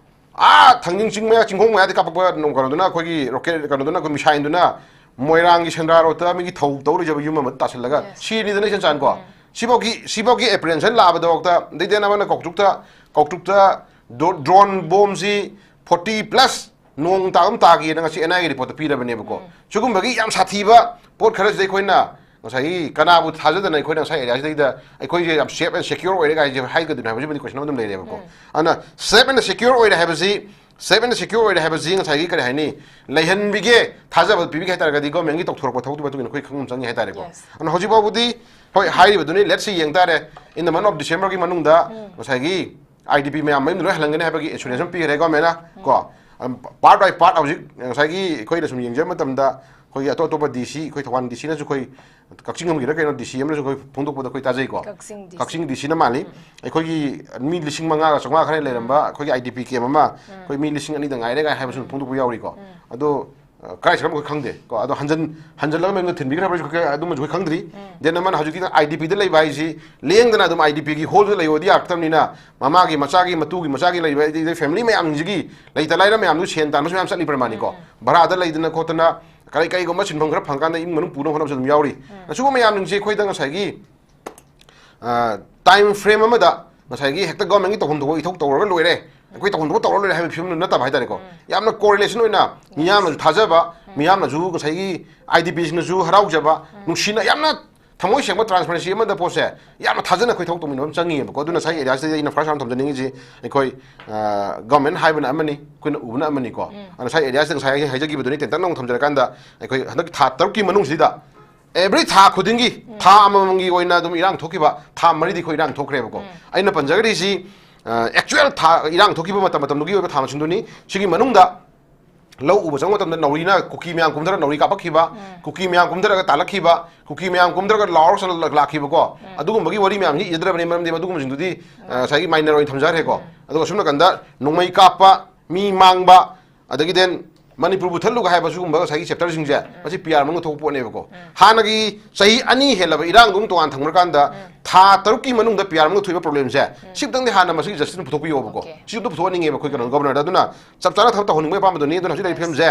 ꯑꯥ ꯊꯥꯡꯖꯤꯡ ꯆꯤꯡ ꯃꯌꯥ, ꯆꯤꯡꯈꯣꯡ ꯃꯌꯥꯗꯤ ꯀꯥꯞꯄꯛꯄ ꯅꯣꯡ ꯀꯩꯅꯣꯗꯨꯅ, ꯑꯩꯈꯣꯏꯒꯤ rocket ꯀꯩꯅꯣꯗꯨꯅ, ꯑꯩꯈꯣꯏ missileꯗꯨꯅ ꯃꯣꯏꯔꯥꯡꯒꯤ ꯁꯦꯟꯗ꯭ꯔꯥ ꯔꯣꯗꯇ ꯃꯤꯒꯤ ꯊꯧ ꯇꯧ ꯂꯩꯖꯕ ꯌꯨꯝ ꯑꯃꯗ ꯇꯥꯁꯤꯜꯂꯒ ꯁꯤꯅꯤꯗꯅ ꯏꯆꯟ ꯆꯥꯟ ꯀꯣ꯫ ꯁꯤꯐꯥꯎꯒꯤ, ꯁꯤꯐꯥꯎꯒꯤ apprehension ꯂꯥꯛꯑꯕꯗꯐꯥꯎꯗ, ꯗꯩꯗꯦꯟ ꯑꯃꯅ ꯀꯧꯇ꯭ꯔꯨꯛꯇ, ꯀꯧꯇ꯭ꯔꯨꯛꯇ ꯗꯣ-, drone bombꯁꯤ forty plus ꯅꯣꯡ ꯇꯥꯕ ꯑꯃ ꯇꯥꯈꯤꯅ ꯉꯁꯤ NIAꯒꯤ reportꯇ ꯄꯤꯔꯕꯅꯦꯕꯀꯣ꯫ ꯁꯤꯒꯨꯝꯕꯒꯤ ꯌꯥꯝ ꯁꯥꯊꯤꯕ ꯄꯣꯠ ꯈꯔꯁꯤꯗ ꯑꯩꯈꯣꯏꯅ ꯉꯁꯥꯏꯒꯤ ꯀꯅꯥꯕꯨ ꯊꯥꯖꯗꯅ ꯑꯩꯈꯣꯏꯅ ꯉꯁꯥꯏ areaꯁꯤꯗꯩꯗ ꯑꯩꯈꯣꯏꯁꯦ ꯌꯥꯝ safe and secure ꯑꯣꯏꯔꯦ ꯀꯥꯏꯁꯦ ꯍꯥꯏꯒꯗꯣꯏꯅꯣ ꯍꯥꯏꯕꯁꯤꯃꯗꯤ question ꯑꯃ ꯑꯗꯨꯝ ꯂꯩꯔꯦꯕꯀꯣ꯫ ꯑꯗꯨꯅ safe and secure ꯑꯣꯏꯔꯦ ꯍꯥꯏꯕꯁꯤ, safe and secure ꯑꯣꯏꯔꯦ ꯍꯥꯏꯕꯁꯤ ꯉꯁꯥꯏꯒꯤ ꯀꯔꯤ ꯍꯥꯏꯅꯤ, ꯂꯩꯍꯟꯕꯤꯒꯦ, ꯊꯥꯖꯕ ꯄꯤꯕꯤꯒꯦ ꯍꯥꯏ ꯇꯥꯔꯒꯗꯤ governmentꯀꯤ ꯇꯧꯊꯣꯔꯛꯄ ꯊꯕꯛꯇꯨꯒꯤ ꯃꯇꯨꯡ ꯏꯟꯅ ꯑꯩꯈꯣꯏ ꯈꯪꯕ ꯆꯪꯉꯤ ꯍꯥꯏ ꯇꯥꯔꯦꯀꯣ꯫ ꯑꯗꯨꯅ ꯍꯧꯖꯤꯛ ꯐꯥꯎꯕꯗꯤ ꯍꯣꯏ ꯍꯥꯏꯔꯤꯕꯗꯨꯅꯤ, let's see, ꯌꯦꯡ ꯇꯥꯔꯦ꯫ In the month of Decemberꯒꯤ ꯃꯅꯨꯡꯗ ꯉꯁꯥꯏꯒꯤ IDP ꯃꯌꯥꯝ ꯃꯌꯨꯝꯗ ꯂꯣꯏ ꯍꯜꯍꯟꯒꯅꯤ ꯍꯥꯏꯕꯒꯤ assurance ꯑꯃ ꯄꯤꯈ꯭ꯔꯦ governmentꯅ ꯀꯣ꯫ Part by part ꯍꯧꯖꯤꯛ ꯉꯁꯥꯏꯒꯤ ꯑꯩꯈꯣꯏꯅ ꯁꯨꯝ ꯌꯦꯡꯖꯕ ꯃꯇꯝꯗ ꯑꯩꯈꯣꯏꯒꯤ ꯑꯇꯣꯞ ꯑꯇꯣꯞꯄ ꯗꯤ ꯁꯤ, ꯑꯩꯈꯣꯏ ꯊꯧꯕꯥꯜ ꯗꯤ ꯁꯤꯅꯁꯨ ꯑꯩꯈꯣꯏ ꯀꯛꯆꯤꯡ ꯑꯃꯒꯤꯔ ꯀꯩꯅꯣ ꯗꯤ ꯁꯤ ꯑꯃꯅꯁꯨ ꯑꯩꯈꯣꯏ ꯐꯣꯡꯗꯣꯛꯄꯗ ꯑꯩꯈꯣꯏ ꯇꯥꯖꯩꯀꯣ꯫ ꯀꯛꯆꯤꯡ ꯗꯤ ꯁꯤ꯫ ꯀꯛꯆꯤꯡ ꯗꯤ ꯁꯤꯅ ꯃꯥꯜꯂꯤ꯫ ꯑꯩꯈꯣꯏꯒꯤ ꯃꯤ ꯂꯤꯁꯤꯡ ꯃꯉꯥꯒ ꯆꯥꯝꯃꯉꯥ ꯈꯔ ꯂꯩꯔꯝꯕ ꯑꯩꯈꯣꯏꯒꯤ ꯑꯥꯏ ꯗꯤ ꯄꯤ ꯀꯦꯝ ꯑꯃ ꯑꯩꯈꯣꯏ ꯃꯤ ꯂꯤꯁꯤꯡ ꯑꯅꯤꯗ ꯉꯥꯏꯔꯦ ꯀꯥꯏ ꯍꯥꯏꯕꯁꯨ ꯐꯣꯡꯗꯣꯛꯄ ꯌꯥꯎꯔꯤꯀꯣ꯫ ꯑꯗꯣ ꯑ, ꯀꯥꯏ ꯆꯠꯈ꯭ꯔꯕꯅꯣ ꯑꯩꯈꯣꯏ ꯈꯪꯗꯦ ꯀꯣ꯫ ꯑꯗꯣ ꯍꯟꯖꯟ ꯍꯟꯖꯜꯂꯒ ꯃꯌꯨꯝꯗ ꯊꯤꯟꯕꯤꯈ꯭ꯔꯕ꯭ꯔꯁꯨ ꯑꯩꯈꯣꯏ ꯑꯗꯨꯃꯁꯨ ꯑꯩꯈꯣꯏ ꯈꯪꯗ꯭ꯔꯤ꯫ ꯗꯦꯟ ꯑꯃꯅ ꯍꯧꯖꯤꯛꯀꯤ ꯑꯥꯏ ꯗꯤ ꯄꯤꯗ ꯂꯩꯕ ꯍꯥꯏꯁꯤ ꯂꯦꯡꯗꯅ ꯑꯗꯨꯝ ꯑꯥꯏ ꯗꯤ ꯄꯤꯒꯤ ꯍꯣꯜꯗ ꯂꯩꯌꯣꯗꯤ ꯌꯥꯔꯛꯇꯕꯅꯤꯅ, ꯃꯃꯥꯒꯤ ꯃꯆꯥꯒꯤ ꯃꯇꯨꯒꯤ ꯃꯆꯥꯒꯤ ꯂꯩꯕ ꯍꯥꯏꯗꯤ ꯐꯦꯃꯤꯂꯤ ꯃꯌꯥꯝꯁꯤꯒꯤ ꯂꯩꯇ ꯂꯥꯏꯔ ꯃꯌꯥꯝꯗꯨ ꯁꯦꯟ ꯇꯥꯟꯕꯁꯨ ꯃꯌꯥꯝ ꯆꯠꯂꯤꯕ꯭ꯔ ꯃꯥꯅꯤꯀꯣ꯫ ꯚꯔꯥꯗ ꯂꯩꯗꯅ ꯈꯣꯠꯇꯅ ꯀꯔꯤ ꯀꯔꯤꯒꯨꯝꯕ ꯁꯤꯟꯐꯝ ꯈꯔ ꯐꯪꯀꯥꯟꯗ ꯏꯃꯨꯡ ꯃꯅꯨꯡ ꯄꯨꯅꯕ ꯍꯣꯠꯅꯕꯁꯨ ꯑꯗꯨꯝ ꯌꯥꯎꯔꯤ꯫ ꯑꯁꯤꯒꯨꯝꯕ ꯃꯌꯥꯝꯁꯤꯡꯁꯦ ꯑꯩꯈꯣꯏꯗ ꯉꯁꯥꯏꯒꯤ ꯇꯥꯏꯝ ꯐ꯭ꯔꯦꯝ ꯑꯃꯗ ꯉꯁꯥꯏꯒꯤ ꯍꯦꯛꯇ ꯒꯚꯔꯟꯃꯦꯟꯒꯤ ꯇꯧꯐꯝ ꯊꯣꯛꯄ ꯏꯊꯧ ꯇꯧꯔꯒ ꯂꯣꯏꯔꯦ, ꯑꯩꯈꯣꯏ ꯇꯧꯐꯝ ꯊꯣꯛꯄ ꯇꯧꯔꯒ ꯂꯣꯏꯔꯦ ꯍꯥꯏꯕ ꯐꯤꯕꯝꯗꯨ ꯅꯠꯇꯕ ꯍꯥꯏꯇꯥꯔꯦꯀꯣ꯫ ꯌꯥꯝꯅ ꯀꯣꯔꯤꯂꯦꯁꯟ ꯑꯣꯏꯅ ꯃꯤꯌꯥꯝꯅꯁꯨ ꯊꯥꯖꯕ, ꯃꯤꯌꯥꯝꯅꯁꯨ ꯉꯁꯥꯏꯒꯤ ꯑꯥꯏ ꯗꯤ ꯄꯤꯁꯤꯡꯅꯁꯨ ꯍꯔꯥꯎꯖꯕ, ꯅꯨꯡꯁꯤꯅ ꯌꯥꯝꯅ ꯊꯃꯣꯏ ꯁꯦꯡꯕ ꯇ꯭ꯔꯥꯟꯁꯄꯔꯦꯟꯁꯤ ꯑꯃꯗ ꯄꯣꯠꯁꯦ ꯌꯥꯝꯅ ꯊꯥꯖꯅ ꯑꯩꯈꯣꯏ ꯊꯕꯛ ꯇꯧꯃꯤꯟꯅꯕ ꯑꯃ ꯆꯪꯉꯤꯑꯕꯀꯣ꯫ ꯑꯗꯨꯅ ꯉꯁꯥꯏ ꯑꯦꯔꯤꯌꯥꯁꯤꯗ ꯑꯩꯅ ꯐꯥꯔꯁ ꯍꯥꯟꯅ ꯊꯝꯖꯅꯤꯡꯉꯤꯁꯤ ꯑꯩꯈꯣꯏ ꯒꯚꯔꯟꯃꯦꯟ ꯍꯥꯏꯕꯅ ꯑꯃꯅꯤ, ꯑꯩꯈꯣꯏꯅ ꯎꯕꯅ ꯑꯃꯅꯤꯀꯣ꯫ ꯑꯗꯨꯅ ꯉꯁꯥꯏ ꯑꯦꯔꯤꯌꯥꯁꯤꯗ ꯉꯁꯥꯏ ꯑꯩ ꯍꯥꯏꯖꯈꯤꯕꯗꯨꯅꯤ ꯇꯦꯟꯇꯛ ꯅꯧꯅ ꯊꯝꯖꯔꯀꯥꯟꯗ ꯑꯩꯈꯣꯏ ꯍꯟꯗꯛ ꯊꯥ ꯇꯔꯨꯛꯀꯤ ꯃꯅꯨꯡꯁꯤꯗ ꯑꯦꯕ꯭ꯔꯤ ꯊꯥ ꯈꯨꯗꯤꯡꯒꯤ ꯊꯥ ꯑꯃꯃꯝꯒꯤ ꯑꯣꯏꯅ ꯑꯗꯨꯝ ꯏꯔꯥꯡ ꯊꯣꯛꯈꯤꯕ ꯊꯥ ꯃꯔꯤꯗꯤ ꯑꯩꯈꯣꯏ ꯏꯔꯥꯡ ꯊꯣꯛꯈ꯭ꯔꯦꯕꯀꯣ꯫ ꯑꯩꯅ ꯄꯟꯖꯒꯗꯣꯏꯁꯤ ꯑꯦꯛꯆꯨꯋꯦꯜ ꯊꯥ ꯏꯔꯥꯡ ꯊꯣꯛꯈꯤꯕ ꯃꯇꯝ ꯃꯇꯝꯗꯨꯒꯤ ꯑꯣꯏꯕ ꯊꯥ ꯃꯁꯤꯡꯗꯨꯅꯤ꯫ ꯁꯤꯒꯤ ꯃꯅꯨꯡꯗ ꯂꯧ ꯎꯕ ꯆꯪꯕ ꯃꯇꯝꯗ ꯅꯥꯎꯔꯤꯅ ꯀꯨꯀꯤ ꯃꯌꯥꯝ ꯀꯨꯝꯊꯔ ꯅꯥꯎꯔꯤ ꯀꯥꯞꯄꯛꯈꯤꯕ, ꯀꯨꯀꯤ ꯃꯌꯥꯝ ꯀꯨꯝꯊꯔꯒ ꯇꯥꯜꯂꯛꯈꯤꯕ, ꯀꯨꯀꯤ ꯃꯌꯥꯝ ꯀꯨꯝꯊꯔꯒ ꯂꯥꯎꯔ ꯆꯠꯂ ꯂꯥꯛꯈꯤꯕꯀꯣ꯫ ꯑꯗꯨꯒꯨꯝꯕꯒꯤ ꯋꯥꯔꯤ ꯃꯌꯥꯝꯁꯤ ꯏꯖꯗ꯭ꯔꯕꯅꯤ, ꯃꯔꯝꯗꯤ ꯃꯗꯨꯒꯨꯝꯕꯁꯤꯡꯗꯨꯗꯤ ꯑ, ꯉꯁꯥꯏꯒꯤ ꯃꯥꯏꯅꯔ ꯑꯣꯏꯅ ꯊꯝꯖꯈ꯭ꯔꯦꯀꯣ꯫ ꯑꯗꯨꯒ ꯑꯁꯨꯝ ꯅꯥꯀꯟꯗ ꯅꯣꯡꯃꯩ ꯀꯥꯞꯄ, ꯃꯤ ꯃꯥꯡꯕ, ꯑꯗꯒꯤ ꯗꯦꯟ ꯃꯅꯤꯄꯨꯔ ꯃꯨꯊꯠꯂꯨꯒ ꯍꯥꯏꯕ ꯁꯤꯒꯨꯝꯕ ꯉꯁꯥꯏꯒꯤ ꯆꯦꯞꯇꯔꯁꯤꯡꯁꯦ ꯃꯁꯤ ꯄꯤ ꯑꯥꯔ ꯃꯅꯨꯡꯗ ꯊꯣꯛꯄ ꯄꯣꯠꯅꯦꯕꯀꯣ꯫ ꯍꯥꯟꯅꯒꯤ ꯆꯍꯤ ꯑꯅꯤ ꯍꯦꯜꯂꯕ ꯏꯔꯥꯡꯗꯨ ꯑꯃꯨꯛ ꯇꯣꯉꯥꯟ ꯊꯝꯈ꯭ꯔꯀꯥꯟꯗ ꯊꯥ ꯇꯔꯨꯛꯀꯤ ꯃꯅꯨꯡꯗ ꯄꯤ ꯑꯥꯔ ꯃꯅꯨꯡꯗ ꯊꯣꯛꯏꯕ ꯄ꯭ꯔꯣꯕ꯭ꯂꯦꯝꯁꯦ ꯁꯤꯕꯨꯗꯪꯗꯤ ꯍꯥꯟꯅ ꯃꯁꯤꯒꯤ ꯖꯁꯇꯤꯁꯅ ꯄꯨꯊꯣꯛꯄꯤꯌꯣꯕꯀꯣ꯫ Okay. ꯁꯤꯕꯨꯗ ꯄꯨꯊꯣꯛꯍꯟꯅꯤꯡꯉꯦꯕ ꯑꯩꯈꯣꯏ ꯀꯩꯅꯣ ꯒꯣꯕꯔꯅꯔꯗ꯫ ꯑꯗꯨꯅ ꯆꯞ ꯆꯥꯅ ꯊꯕꯛ ꯇꯧꯍꯟꯅꯤꯡꯕꯒꯤ ꯑꯄꯥꯝꯕꯗꯨꯅꯤ꯫ ꯑꯗꯨꯅ ꯍꯧꯖꯤꯛ ꯂꯩꯔꯤꯕ ꯐꯤꯕꯝꯁꯦ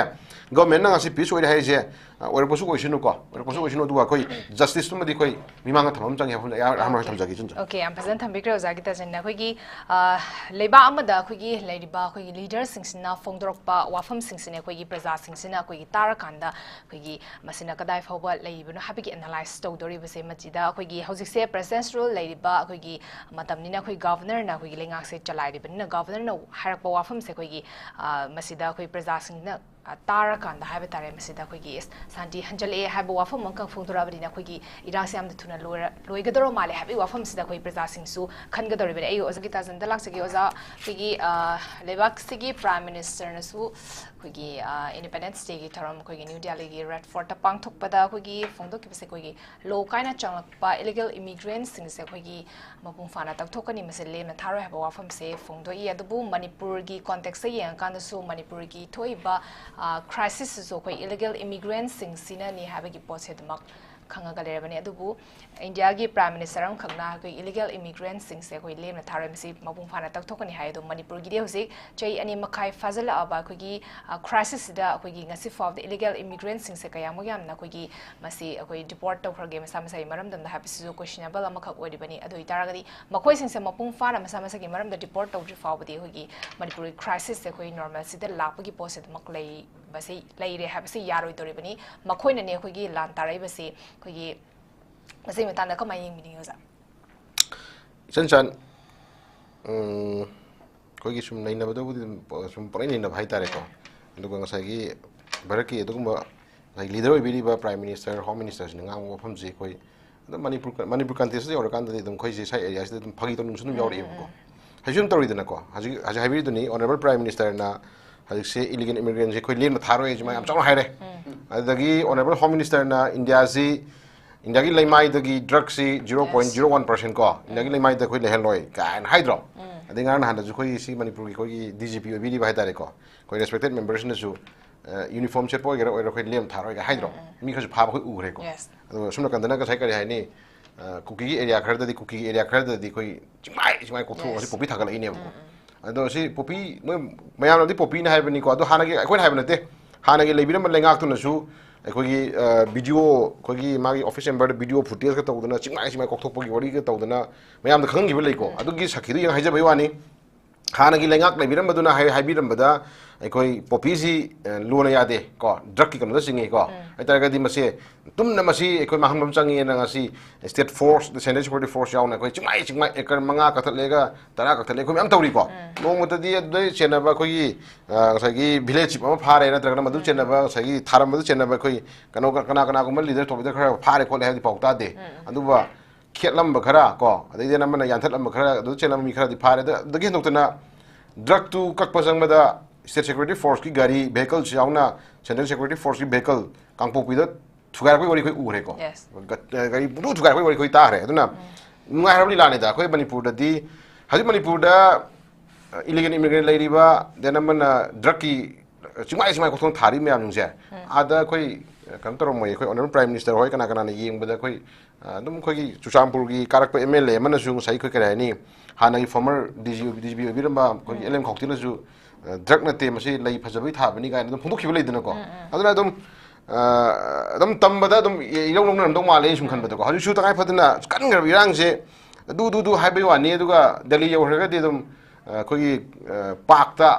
ꯒꯣꯕꯔꯅꯔꯅ ꯉꯁꯤ ꯄꯤꯁ ꯑꯣꯏꯔꯦ ꯍꯥꯏꯔꯤꯁꯦ ꯑ, ꯑꯣꯏꯔꯛꯄꯁꯨ ꯑꯣꯏꯁꯅꯨꯀꯣ, ꯑꯣꯏꯔꯛꯄꯁꯨ ꯑꯣꯏꯁꯅꯨ꯫ ꯑꯗꯨꯒ ꯑꯩꯈꯣꯏ ꯖꯁꯇꯤꯁꯇꯨꯃꯗꯤ ꯑꯩꯈꯣꯏ ꯃꯤꯃꯥꯡꯗ ꯊꯝꯕ ꯑꯃ ꯆꯪꯉꯦ ꯍꯥꯏꯕ ꯑꯌꯥ- ꯑꯍꯥꯟꯕ ꯊꯝꯖꯒꯦ ꯏꯆꯟ꯫ Okay, ꯌꯥꯝ ꯐꯖꯅ ꯊꯝꯕꯤꯈ꯭ꯔꯦ ꯑꯣꯖꯥ ꯒꯤꯇꯥꯆꯟꯅ꯫ ꯑꯩꯈꯣꯏꯒꯤ ꯑ, ꯂꯩꯕꯥꯛ ꯑꯃꯗ ꯑꯩꯈꯣꯏꯒꯤ ꯂꯩꯔꯤꯕ ꯑꯩꯈꯣꯏꯒꯤ ꯂꯤꯗꯔꯁꯤꯡꯁꯤꯅ ꯐꯣꯡꯗꯣꯔꯛꯄ ꯋꯥꯐꯝꯁꯤꯡꯁꯤꯅ ꯑꯩꯈꯣꯏꯒꯤ ꯄ꯭ꯔꯖꯥꯁꯤꯡꯁꯤꯅ ꯑꯩꯈꯣꯏꯒꯤ ꯇꯥꯔꯀꯥꯟꯗ ꯑꯩꯈꯣꯏꯒꯤ ꯃꯁꯤꯅ ꯀꯗꯥꯏ ꯐꯥꯎꯕ ꯂꯩꯔꯤꯕꯅꯣ ꯍꯥꯏꯕꯒꯤ ꯑꯦꯅꯥꯂꯥꯏꯁ ꯇꯧꯗꯧꯔꯤꯕꯁꯦ ꯃꯁꯤꯗ ꯑꯩꯈꯣꯏꯒꯤ ꯍꯧꯖꯤꯛꯁꯦ ꯄ꯭ꯔꯦꯁꯤꯗꯦꯟꯁꯤꯌꯦꯜ ꯂꯩꯔꯤꯕ ꯑꯩꯈꯣꯏꯒꯤ ꯃꯇꯝꯅꯤꯅ ꯑꯩꯈꯣꯏ ꯒꯚꯔꯅꯔꯅ ꯑꯩꯈꯣꯏꯒꯤ ꯂꯩꯉꯥꯛꯁꯦ ꯆꯂꯥꯏꯔꯤꯕꯅꯤꯅ ꯒꯚꯔꯅꯔꯅ ꯍꯥꯏꯔꯛꯄ ꯋꯥꯐꯝꯁꯦ ꯑꯩꯈꯣꯏꯒꯤ ꯑ, ꯃꯁꯤꯗ ꯑꯩꯈꯣꯏ ꯄ꯭ꯔꯖꯥꯁꯤꯡꯅ ꯑ, ꯇꯥꯔꯀꯥꯟꯗ ꯍꯥꯏꯕ ꯇꯥꯔꯦ, ꯃꯁꯤꯗ ꯑꯩꯈꯣꯏꯒꯤ, ꯑꯦꯁ, ꯁꯥꯟꯇꯤ ꯍꯟꯖꯜꯂꯛꯑꯦ ꯍꯥꯏꯕ ꯋꯥꯐꯝ ꯑꯃꯈꯛ ꯐꯣꯡꯗꯣꯔꯛꯑꯕꯅꯤꯅ ꯑꯩꯈꯣꯏꯒꯤ ꯏꯔꯥꯡꯁꯦ ꯌꯥꯝꯅ ꯊꯨꯅ ꯂꯣꯏꯔ-, ꯂꯣꯏꯒꯗꯧꯔ ꯃꯥꯜꯂꯦ ꯍꯥꯏꯕꯒꯤ ꯋꯥꯐꯝꯁꯤꯗ ꯑꯩꯈꯣꯏ ꯄ꯭ꯔꯖꯥꯁꯤꯡꯁꯨ ꯈꯟꯒꯗꯧꯔꯤꯕꯅꯤ꯫ ꯑꯩ ꯑꯣꯖꯥꯒꯤ ꯇꯥꯖꯟꯗ ꯂꯥꯛꯆꯒꯦ꯫ ꯑꯣꯖꯥ, ꯑꯩꯈꯣꯏꯒꯤ, ꯑ, ꯂꯩꯕꯥꯛꯁꯤꯒꯤ Prime Ministerꯅꯁꯨ ꯑꯩꯈꯣꯏꯒꯤ, ꯑ, Independence Dayꯒꯤ ꯊꯧꯔꯝ ꯑꯩꯈꯣꯏꯒꯤ New Delhiꯒꯤ Red Fortꯇ ꯄꯥꯡꯊꯣꯛꯄꯗ ꯑꯩꯈꯣꯏꯒꯤ ꯐꯣꯡꯗꯣꯛꯈꯤꯕꯁꯦ ꯑꯩꯈꯣꯏꯒꯤ ꯂꯣ ꯀꯥꯏꯅ ꯆꯪꯂꯛꯄ illegal immigrantꯁꯤꯡꯁꯦ ꯑꯩꯈꯣꯏꯒꯤ ꯃꯄꯨꯡ ꯐꯥꯅ ꯇꯛꯊꯣꯛꯀꯅꯤ, ꯃꯁꯤ ꯂꯦꯝꯅ ꯊꯥꯔꯣꯏ ꯍꯥꯏꯕ ꯋꯥꯐꯝꯁꯦ ꯐꯣꯡꯗꯣꯛꯏ꯫ ꯑꯗꯨꯕꯨ ꯃꯅꯤꯄꯨꯔꯒꯤ contextꯇ ꯌꯦꯡꯉꯀꯥꯟꯗꯁꯨ ꯃꯅꯤꯄꯨꯔꯒꯤ ꯊꯣꯛꯏꯕ, ꯑ, crisisꯁꯤꯁꯨ ꯑꯩꯈꯣꯏ illegal immigrantꯁꯤꯡꯁꯤꯅꯅꯤ ꯍꯥꯏꯕꯒꯤ ꯄꯣꯠꯁꯦ ꯑꯗꯨꯃꯛ ꯈꯪꯉꯒ ꯂꯩꯔꯕꯅꯤ꯫ ꯑꯗꯨꯕꯨ ꯏꯟꯗꯤꯌꯥꯒꯤ Prime Minister ꯑꯃꯈꯛꯅ ꯑꯩꯈꯣꯏ illegal immigrantꯁꯤꯡꯁꯦ ꯑꯩꯈꯣꯏ ꯂꯦꯝꯅ ꯊꯥꯔꯣꯏ, ꯃꯁꯤ ꯃꯄꯨꯡ ꯐꯥꯅ ꯇꯛꯊꯣꯛꯀꯅꯤ ꯍꯥꯏ꯫ ꯑꯗꯣ ꯃꯅꯤꯄꯨꯔꯒꯤꯗꯤ ꯍꯧꯖꯤꯛ ꯆꯍꯤ ꯑꯅꯤ ꯃꯈꯥꯏ ꯐꯥꯖꯤꯜꯂꯛꯑꯕ ꯑꯩꯈꯣꯏꯒꯤ, ꯑ, crisisꯁꯤꯗ ꯑꯩꯈꯣꯏꯒꯤ ꯉꯁꯤ ꯐꯥꯎꯕꯗ illegal immigrantꯁꯤꯡꯁꯦ ꯀꯌꯥꯃꯨꯛ ꯌꯥꯝꯅ ꯑꯩꯈꯣꯏꯒꯤ ꯃꯁꯤ ꯑꯩꯈꯣꯏ deport ꯇꯧꯈ꯭ꯔꯒꯦ ꯃꯁꯥ ꯃꯁꯥꯒꯤ ꯃꯔꯝꯗꯝꯗ ꯍꯥꯏꯕꯁꯤꯁꯨ questionable ꯑꯃꯈꯛ ꯑꯣꯏꯔꯤꯕꯅꯤ꯫ ꯑꯗꯨ ꯑꯣꯏꯇꯥꯔꯒꯗꯤ ꯃꯈꯣꯏꯁꯤꯡꯁꯦ ꯃꯄꯨꯡ ꯐꯥꯅ ꯃꯁꯥ ꯃꯁꯥꯒꯤ ꯃꯔꯝꯗ deport ꯇꯧꯗ꯭ꯔꯤ ꯐꯥꯎꯕꯗꯤ ꯑꯩꯈꯣꯏꯒꯤ ꯃꯅꯤꯄꯨꯔꯒꯤ crisisꯁꯦ ꯑꯩꯈꯣꯏ normalꯁꯤꯗ ꯂꯥꯛꯄꯒꯤ ꯄꯣꯠꯁꯦ ꯑꯗꯨꯃꯛ ꯂꯩꯕꯁꯤ, ꯂꯩꯔꯦ ꯍꯥꯏꯕꯁꯤ ꯌꯥꯔꯣꯏꯗꯧꯔꯤꯕꯅꯤ꯫ ꯃꯈꯣꯏꯅꯅꯦ ꯑꯩꯈꯣꯏꯒꯤ ꯂꯥꯟ ꯇꯥꯔꯛꯏꯕꯁꯤ꯫ ꯑꯩꯈꯣꯏꯒꯤ ꯃꯁꯤꯒꯤ ꯃꯇꯥꯡꯗ ꯀꯃꯥꯏꯅ ꯌꯦꯡꯕꯤꯅꯤꯡꯉꯤ, ꯑꯣꯖꯥ? ꯏꯆꯟ ꯆꯟ, ꯎꯝ, ꯑꯩꯈꯣꯏꯒꯤ ꯁꯨꯝ ꯅꯩꯅꯕꯗꯕꯨꯗꯤ ꯑꯗꯨꯝ ꯄ-, ꯁꯨꯝ ꯄꯪꯅꯩ ꯅꯩꯅꯕ ꯍꯥꯏꯇꯥꯔꯦꯀꯣ꯫ ꯑꯗꯨꯒ ꯉꯁꯥꯏꯒꯤ ꯚꯥꯔꯠꯀꯤ ꯑꯗꯨꯒꯨꯝꯕ ꯉꯁꯥꯏ leader ꯑꯣꯏꯕꯤꯔꯤꯕ Prime Minister, Home Ministerꯁꯤꯅ ꯉꯥꯡꯕ ꯋꯥꯐꯝꯁꯤ ꯑꯩꯈꯣꯏ ꯑꯗꯨꯝ ꯃꯅꯤꯄꯨꯔ, ꯃꯅꯤꯄꯨꯔ contextꯁꯤꯗ ꯌꯧꯔꯀꯥꯟꯗꯗꯤ ꯑꯗꯨꯝ ꯑꯩꯈꯣꯏꯁꯦ ꯁ꯭ꯋꯥꯏ areaꯁꯤꯗ ꯑꯗꯨꯝ ꯐꯥꯒꯤ ꯇꯧꯅꯤꯡꯕꯁꯨ ꯑꯗꯨꯝ ꯌꯥꯎꯔꯛꯑꯦꯕꯀꯣ꯫ ꯍꯧꯖꯤꯛ ꯑꯗꯨꯝ ꯇꯧꯔꯤꯗꯅꯀꯣ, ꯍꯧꯖꯤꯛ, ꯍꯧꯖꯤꯛ ꯍꯥꯏꯕꯤꯔꯤꯗꯨꯅꯤ, Honourable Prime Ministerꯅ ꯍꯧꯖꯤꯛꯁꯦ illegal immigrantꯁꯦ ꯑꯩꯈꯣꯏ ꯂꯦꯝꯅ ꯊꯥꯔꯣꯏ ꯍꯥꯏꯁꯦ ꯃꯥ ꯌꯥꯝ ꯆꯥꯎꯅ ꯍꯥꯏꯔꯦ꯫ ꯑꯗꯨꯗꯒꯤ Honourable Home Ministerꯅ ꯏꯟꯗꯤꯌꯥꯁꯤ, ꯏꯟꯗꯤꯌꯥꯒꯤ ꯂꯩꯃꯥꯏꯗꯒꯤ drugꯁꯤ zero point zero one percent ꯀꯣ, ꯏꯟꯗꯤꯌꯥꯒꯤ ꯂꯩꯃꯥꯏꯗ ꯑꯩꯈꯣꯏ ꯂꯩꯍꯜꯂꯣꯏ ꯀꯥꯏꯅ ꯍꯥꯏꯗ꯭ꯔꯣ? ꯑꯗꯩ ꯉꯔꯥꯡ ꯅꯍꯥꯟꯗꯁꯨ ꯑꯩꯈꯣꯏꯒꯤ ꯁꯤ ꯃꯅꯤꯄꯨꯔꯒꯤ ꯑꯩꯈꯣꯏꯒꯤ D G P ꯑꯣꯏꯕꯤꯔꯤꯕ ꯍꯥꯏꯇꯥꯔꯦꯀꯣ, ꯑꯩꯈꯣꯏ respected memberꯁꯤꯅꯁꯨ, ꯑ, uniform ꯁꯦꯠꯄ ꯑꯣꯏꯒꯦꯔꯥ ꯑꯣꯏꯔꯣ ꯑꯩꯈꯣꯏ ꯂꯦꯝ ꯊꯥꯔꯣꯏꯒ ꯍꯥꯏꯗ꯭ꯔꯣ? ꯃꯤ ꯈꯔꯁꯨ ꯐꯥꯕ ꯑꯩꯈꯣꯏ ꯎꯈ꯭ꯔꯦꯀꯣ꯫ Yes. ꯑꯗꯣ ꯁꯣꯝ ꯅꯥꯀꯟꯗꯅ ꯉꯁꯥꯏ ꯀꯔꯤ ꯍꯥꯏꯅꯤ, ꯑ, ꯀꯨꯀꯤꯒꯤ area ꯈꯔꯗꯗꯤ, ꯀꯨꯀꯤꯒꯤ area ꯈꯔꯗꯗꯤ ꯑꯩꯈꯣꯏ ꯆꯤꯡꯃꯥꯏ ꯆꯤꯡꯃꯥꯏ ꯀꯣꯛꯊꯣꯛꯑꯒ ꯉꯁꯤ Yes. poppy ꯊꯥꯒꯠꯂꯛꯏꯅꯦꯕꯀꯣ꯫ ꯑꯗꯣ ꯁꯤ poppy ꯃꯣꯏ ꯃꯌꯥꯝꯅꯗꯤ poppyꯅ ꯍꯥꯏꯕꯅꯤꯀꯣ, ꯑꯗꯣ ꯍꯥꯟꯅꯒꯤ ꯑꯩꯈꯣꯏꯅ ꯍꯥꯏꯕ ꯅꯠꯇꯦ, ꯍꯥꯟꯅꯒꯤ ꯂꯩꯕꯤꯔꯝꯕ ꯂꯩꯉꯥꯛꯇꯨꯅꯁꯨ ꯑꯩꯈꯣꯏꯒꯤ, ꯑ, video, ꯑꯩꯈꯣꯏꯒꯤ ꯃꯥꯒꯤ office chamberꯗ video footageꯀ ꯇꯧꯗꯅ ꯆꯤꯡꯃꯥꯏ ꯆꯤꯡꯃꯥꯏ ꯀꯣꯛꯊꯣꯛꯄꯒꯤ ꯋꯥꯔꯤꯒ ꯇꯧꯗꯅ ꯃꯌꯥꯝꯗ ꯈꯪꯍꯟꯈꯤꯕ ꯂꯩꯀꯣ꯫ ꯑꯗꯨꯒꯤ ꯁꯥꯈꯤꯗꯨ ꯌꯦꯡ ꯍꯥꯏꯖꯕꯩ ꯋꯥꯅꯤ꯫ ꯍꯥꯟꯅꯒꯤ ꯂꯩꯉꯥꯛ ꯂꯩꯕꯤꯔꯝꯕꯗꯨꯅ ꯍꯥꯏ-, ꯍꯥꯏꯕꯤꯔꯝꯕꯗ ꯑꯩꯈꯣꯏ poppyꯁꯤ, ꯑ, ꯂꯣꯟꯅ ꯌꯥꯗꯦ ꯀꯣ, drugꯀꯤ ꯀꯩꯅꯣꯗ ꯆꯤꯡꯉꯤ ꯀꯣ꯫ ꯎꯝ꯫ ꯍꯥꯏꯇꯥꯔꯒꯗꯤ ꯃꯁꯤ ꯇꯨꯝꯅ ꯃꯁꯤ ꯑꯩꯈꯣꯏ ꯃꯥꯡꯍꯟꯕ ꯑꯃ ꯆꯪꯉꯦꯅ ꯉꯁꯤ state force, central security force ꯌꯥꯎꯅ ꯑꯩꯈꯣꯏ ꯆꯤꯡꯃꯥꯏ ꯆꯤꯡꯃꯥꯏ acre ꯃꯉꯥ ꯀꯛꯊꯠꯂꯦꯒ ꯇꯔꯥ ꯀꯛꯊꯠꯂꯦ, ꯑꯩꯈꯣꯏ ꯃꯌꯥꯝ ꯇꯧꯔꯤꯀꯣ꯫ ꯎꯝ꯫ ꯅꯣꯡꯃꯇꯗꯤ ꯑꯗꯨꯗꯩ ꯆꯦꯟꯅꯕ ꯑꯩꯈꯣꯏꯒꯤ, ꯑ, ꯉꯁꯥꯏꯒꯤ village chief ꯑꯃ ꯐꯥꯔꯦ, ꯅꯠꯇ꯭ꯔꯒꯅ ꯃꯗꯨ ꯎꯝ꯫ ꯆꯦꯟꯅꯕ ꯉꯁꯥꯏꯒꯤ ꯊꯥꯔꯝꯕꯗ ꯆꯦꯟꯅꯕ ꯑꯩꯈꯣꯏ ꯀꯩꯅꯣ, ꯀꯅꯥ ꯀꯅꯥꯒꯨꯝꯕ leader top leader ꯈꯔ ꯐꯥꯔꯦ ꯈꯣꯠꯂꯦ ꯍꯥꯏꯕꯗꯤ ꯄꯥꯎ ꯇꯥꯗꯦ꯫ ꯎꯝ꯫ ꯑꯗꯨꯒ ꯈꯦꯠꯂꯝꯕ ꯈꯔ ꯀꯣ, ꯑꯗꯩꯗꯤ ꯑꯅꯝꯕꯅ ꯌꯥꯟꯊꯠꯂꯝꯕ ꯈꯔ, ꯑꯗꯨ ꯆꯦꯜꯂꯝꯕ ꯃꯤ ꯈꯔꯗꯤ ꯐꯥꯔꯦ꯫ ꯑꯗ-, ꯑꯗꯨꯗꯒꯤ ꯍꯦꯟꯗꯣꯛꯇꯅ drugꯇꯨ ꯀꯛꯄ ꯆꯪꯕꯗ state security forceꯀꯤ ꯒꯥꯔꯤ, vehicleꯁꯨ ꯌꯥꯎꯅ central security forceꯀꯤ vehicle ꯀꯥꯡꯄꯣꯛꯄꯤꯗ ꯊꯨꯒꯥꯏꯔꯛꯄꯒꯤ ꯋꯥꯔꯤ ꯑꯩꯈꯣꯏ ꯎꯔꯦꯀꯣ꯫ Yes꯫ ꯒ-, ꯒꯥꯔꯤ ꯄꯨꯡꯊꯨ ꯊꯨꯒꯥꯏꯔꯛꯄꯒꯤ ꯋꯥꯔꯤ ꯑꯩꯈꯣꯏ ꯇꯥꯈ꯭ꯔꯦ꯫ ꯑꯗꯨꯅ ꯎꯝ꯫ ꯅꯨꯡꯉꯥꯏꯔꯕ ꯂꯤꯂꯥꯅꯤꯗ꯫ ꯑꯩꯈꯣꯏ ꯃꯅꯤꯄꯨꯔꯗꯗꯤ, ꯍꯧꯖꯤꯛ ꯃꯅꯤꯄꯨꯔꯗ, ꯑ, illegal immigrant ꯂꯩꯔꯤꯕ, then ꯑꯃꯅ drugꯀꯤ, ꯑ, ꯆꯤꯡꯃꯥꯏ ꯆꯤꯡꯃꯥꯏ ꯀꯣꯛꯊꯣꯡ ꯊꯥꯔꯤ ꯃꯌꯥꯝꯁꯤꯡꯁꯦ, ꯎꯝ꯫ ꯑꯥꯗ ꯑꯩꯈꯣꯏ, ꯑ, ꯀꯩꯅꯣ ꯇꯧꯔꯝꯃꯣꯏ꯫ ꯑꯩꯈꯣꯏ honourable prime minister ꯍꯣꯏ ꯀꯅꯥ ꯀꯅꯥꯅ ꯌꯦꯡꯕꯗ ꯑꯩꯈꯣꯏ, ꯑ, ꯑꯗꯨꯝ ꯑꯩꯈꯣꯏꯒꯤ ꯆꯨꯔꯆꯥꯟꯄꯨꯔꯒꯤ ꯀꯥꯔꯛꯄ M L A ꯑꯃꯅꯁꯨ ꯉꯁꯥꯏ ꯑꯩꯈꯣꯏ ꯀꯔꯤ ꯍꯥꯏꯅꯤ, ꯍꯥꯟꯅꯒꯤ former D G, D G P ꯑꯣꯏꯕꯤꯔꯝꯕ ꯑꯩꯈꯣꯏꯒꯤ ꯎꯝ꯫ L M ꯈꯧꯇꯦꯅꯁꯨ, ꯑ, drug ꯅꯠꯇꯦ, ꯃꯁꯤ ꯂꯩ ꯐꯖꯕꯒꯤ ꯊꯥꯕꯅꯤ ꯀꯥꯏꯅ ꯑꯗꯨꯝ ꯐꯣꯡꯗꯣꯛꯈꯤꯕ ꯂꯩꯗꯅꯀꯣ꯫ ꯎꯝ, ꯎꯝ꯫ ꯑꯗꯨꯅ ꯑꯗꯨꯝ, ꯑ, ꯑꯗꯨꯝ ꯇꯝꯕꯗ ꯑꯗꯨꯝ ꯏꯔꯧ ꯂꯧꯅꯔꯝꯗꯧ ꯃꯥꯜꯂꯦ ꯑꯩꯅ ꯁꯨꯝ ꯎꯝ꯫ ꯈꯟꯕꯗꯀꯣ꯫ ꯍꯧꯖꯤꯛꯁꯨ ꯇꯉꯥꯏ ꯐꯗꯅ ꯀꯟꯈ꯭ꯔꯕ ꯏꯔꯥꯡꯁꯦ ꯑꯗꯨ, ꯑꯗꯨ, ꯑꯗꯨ ꯍꯥꯏꯕꯩ ꯋꯥꯅꯤ꯫ ꯑꯗꯨꯒ ꯗꯦꯜꯂꯤ ꯌꯧꯈ꯭ꯔꯒꯗꯤ ꯑꯗꯨꯝ, ꯑ, ꯑꯩꯈꯣꯏꯒꯤ, ꯑ, parkꯇ,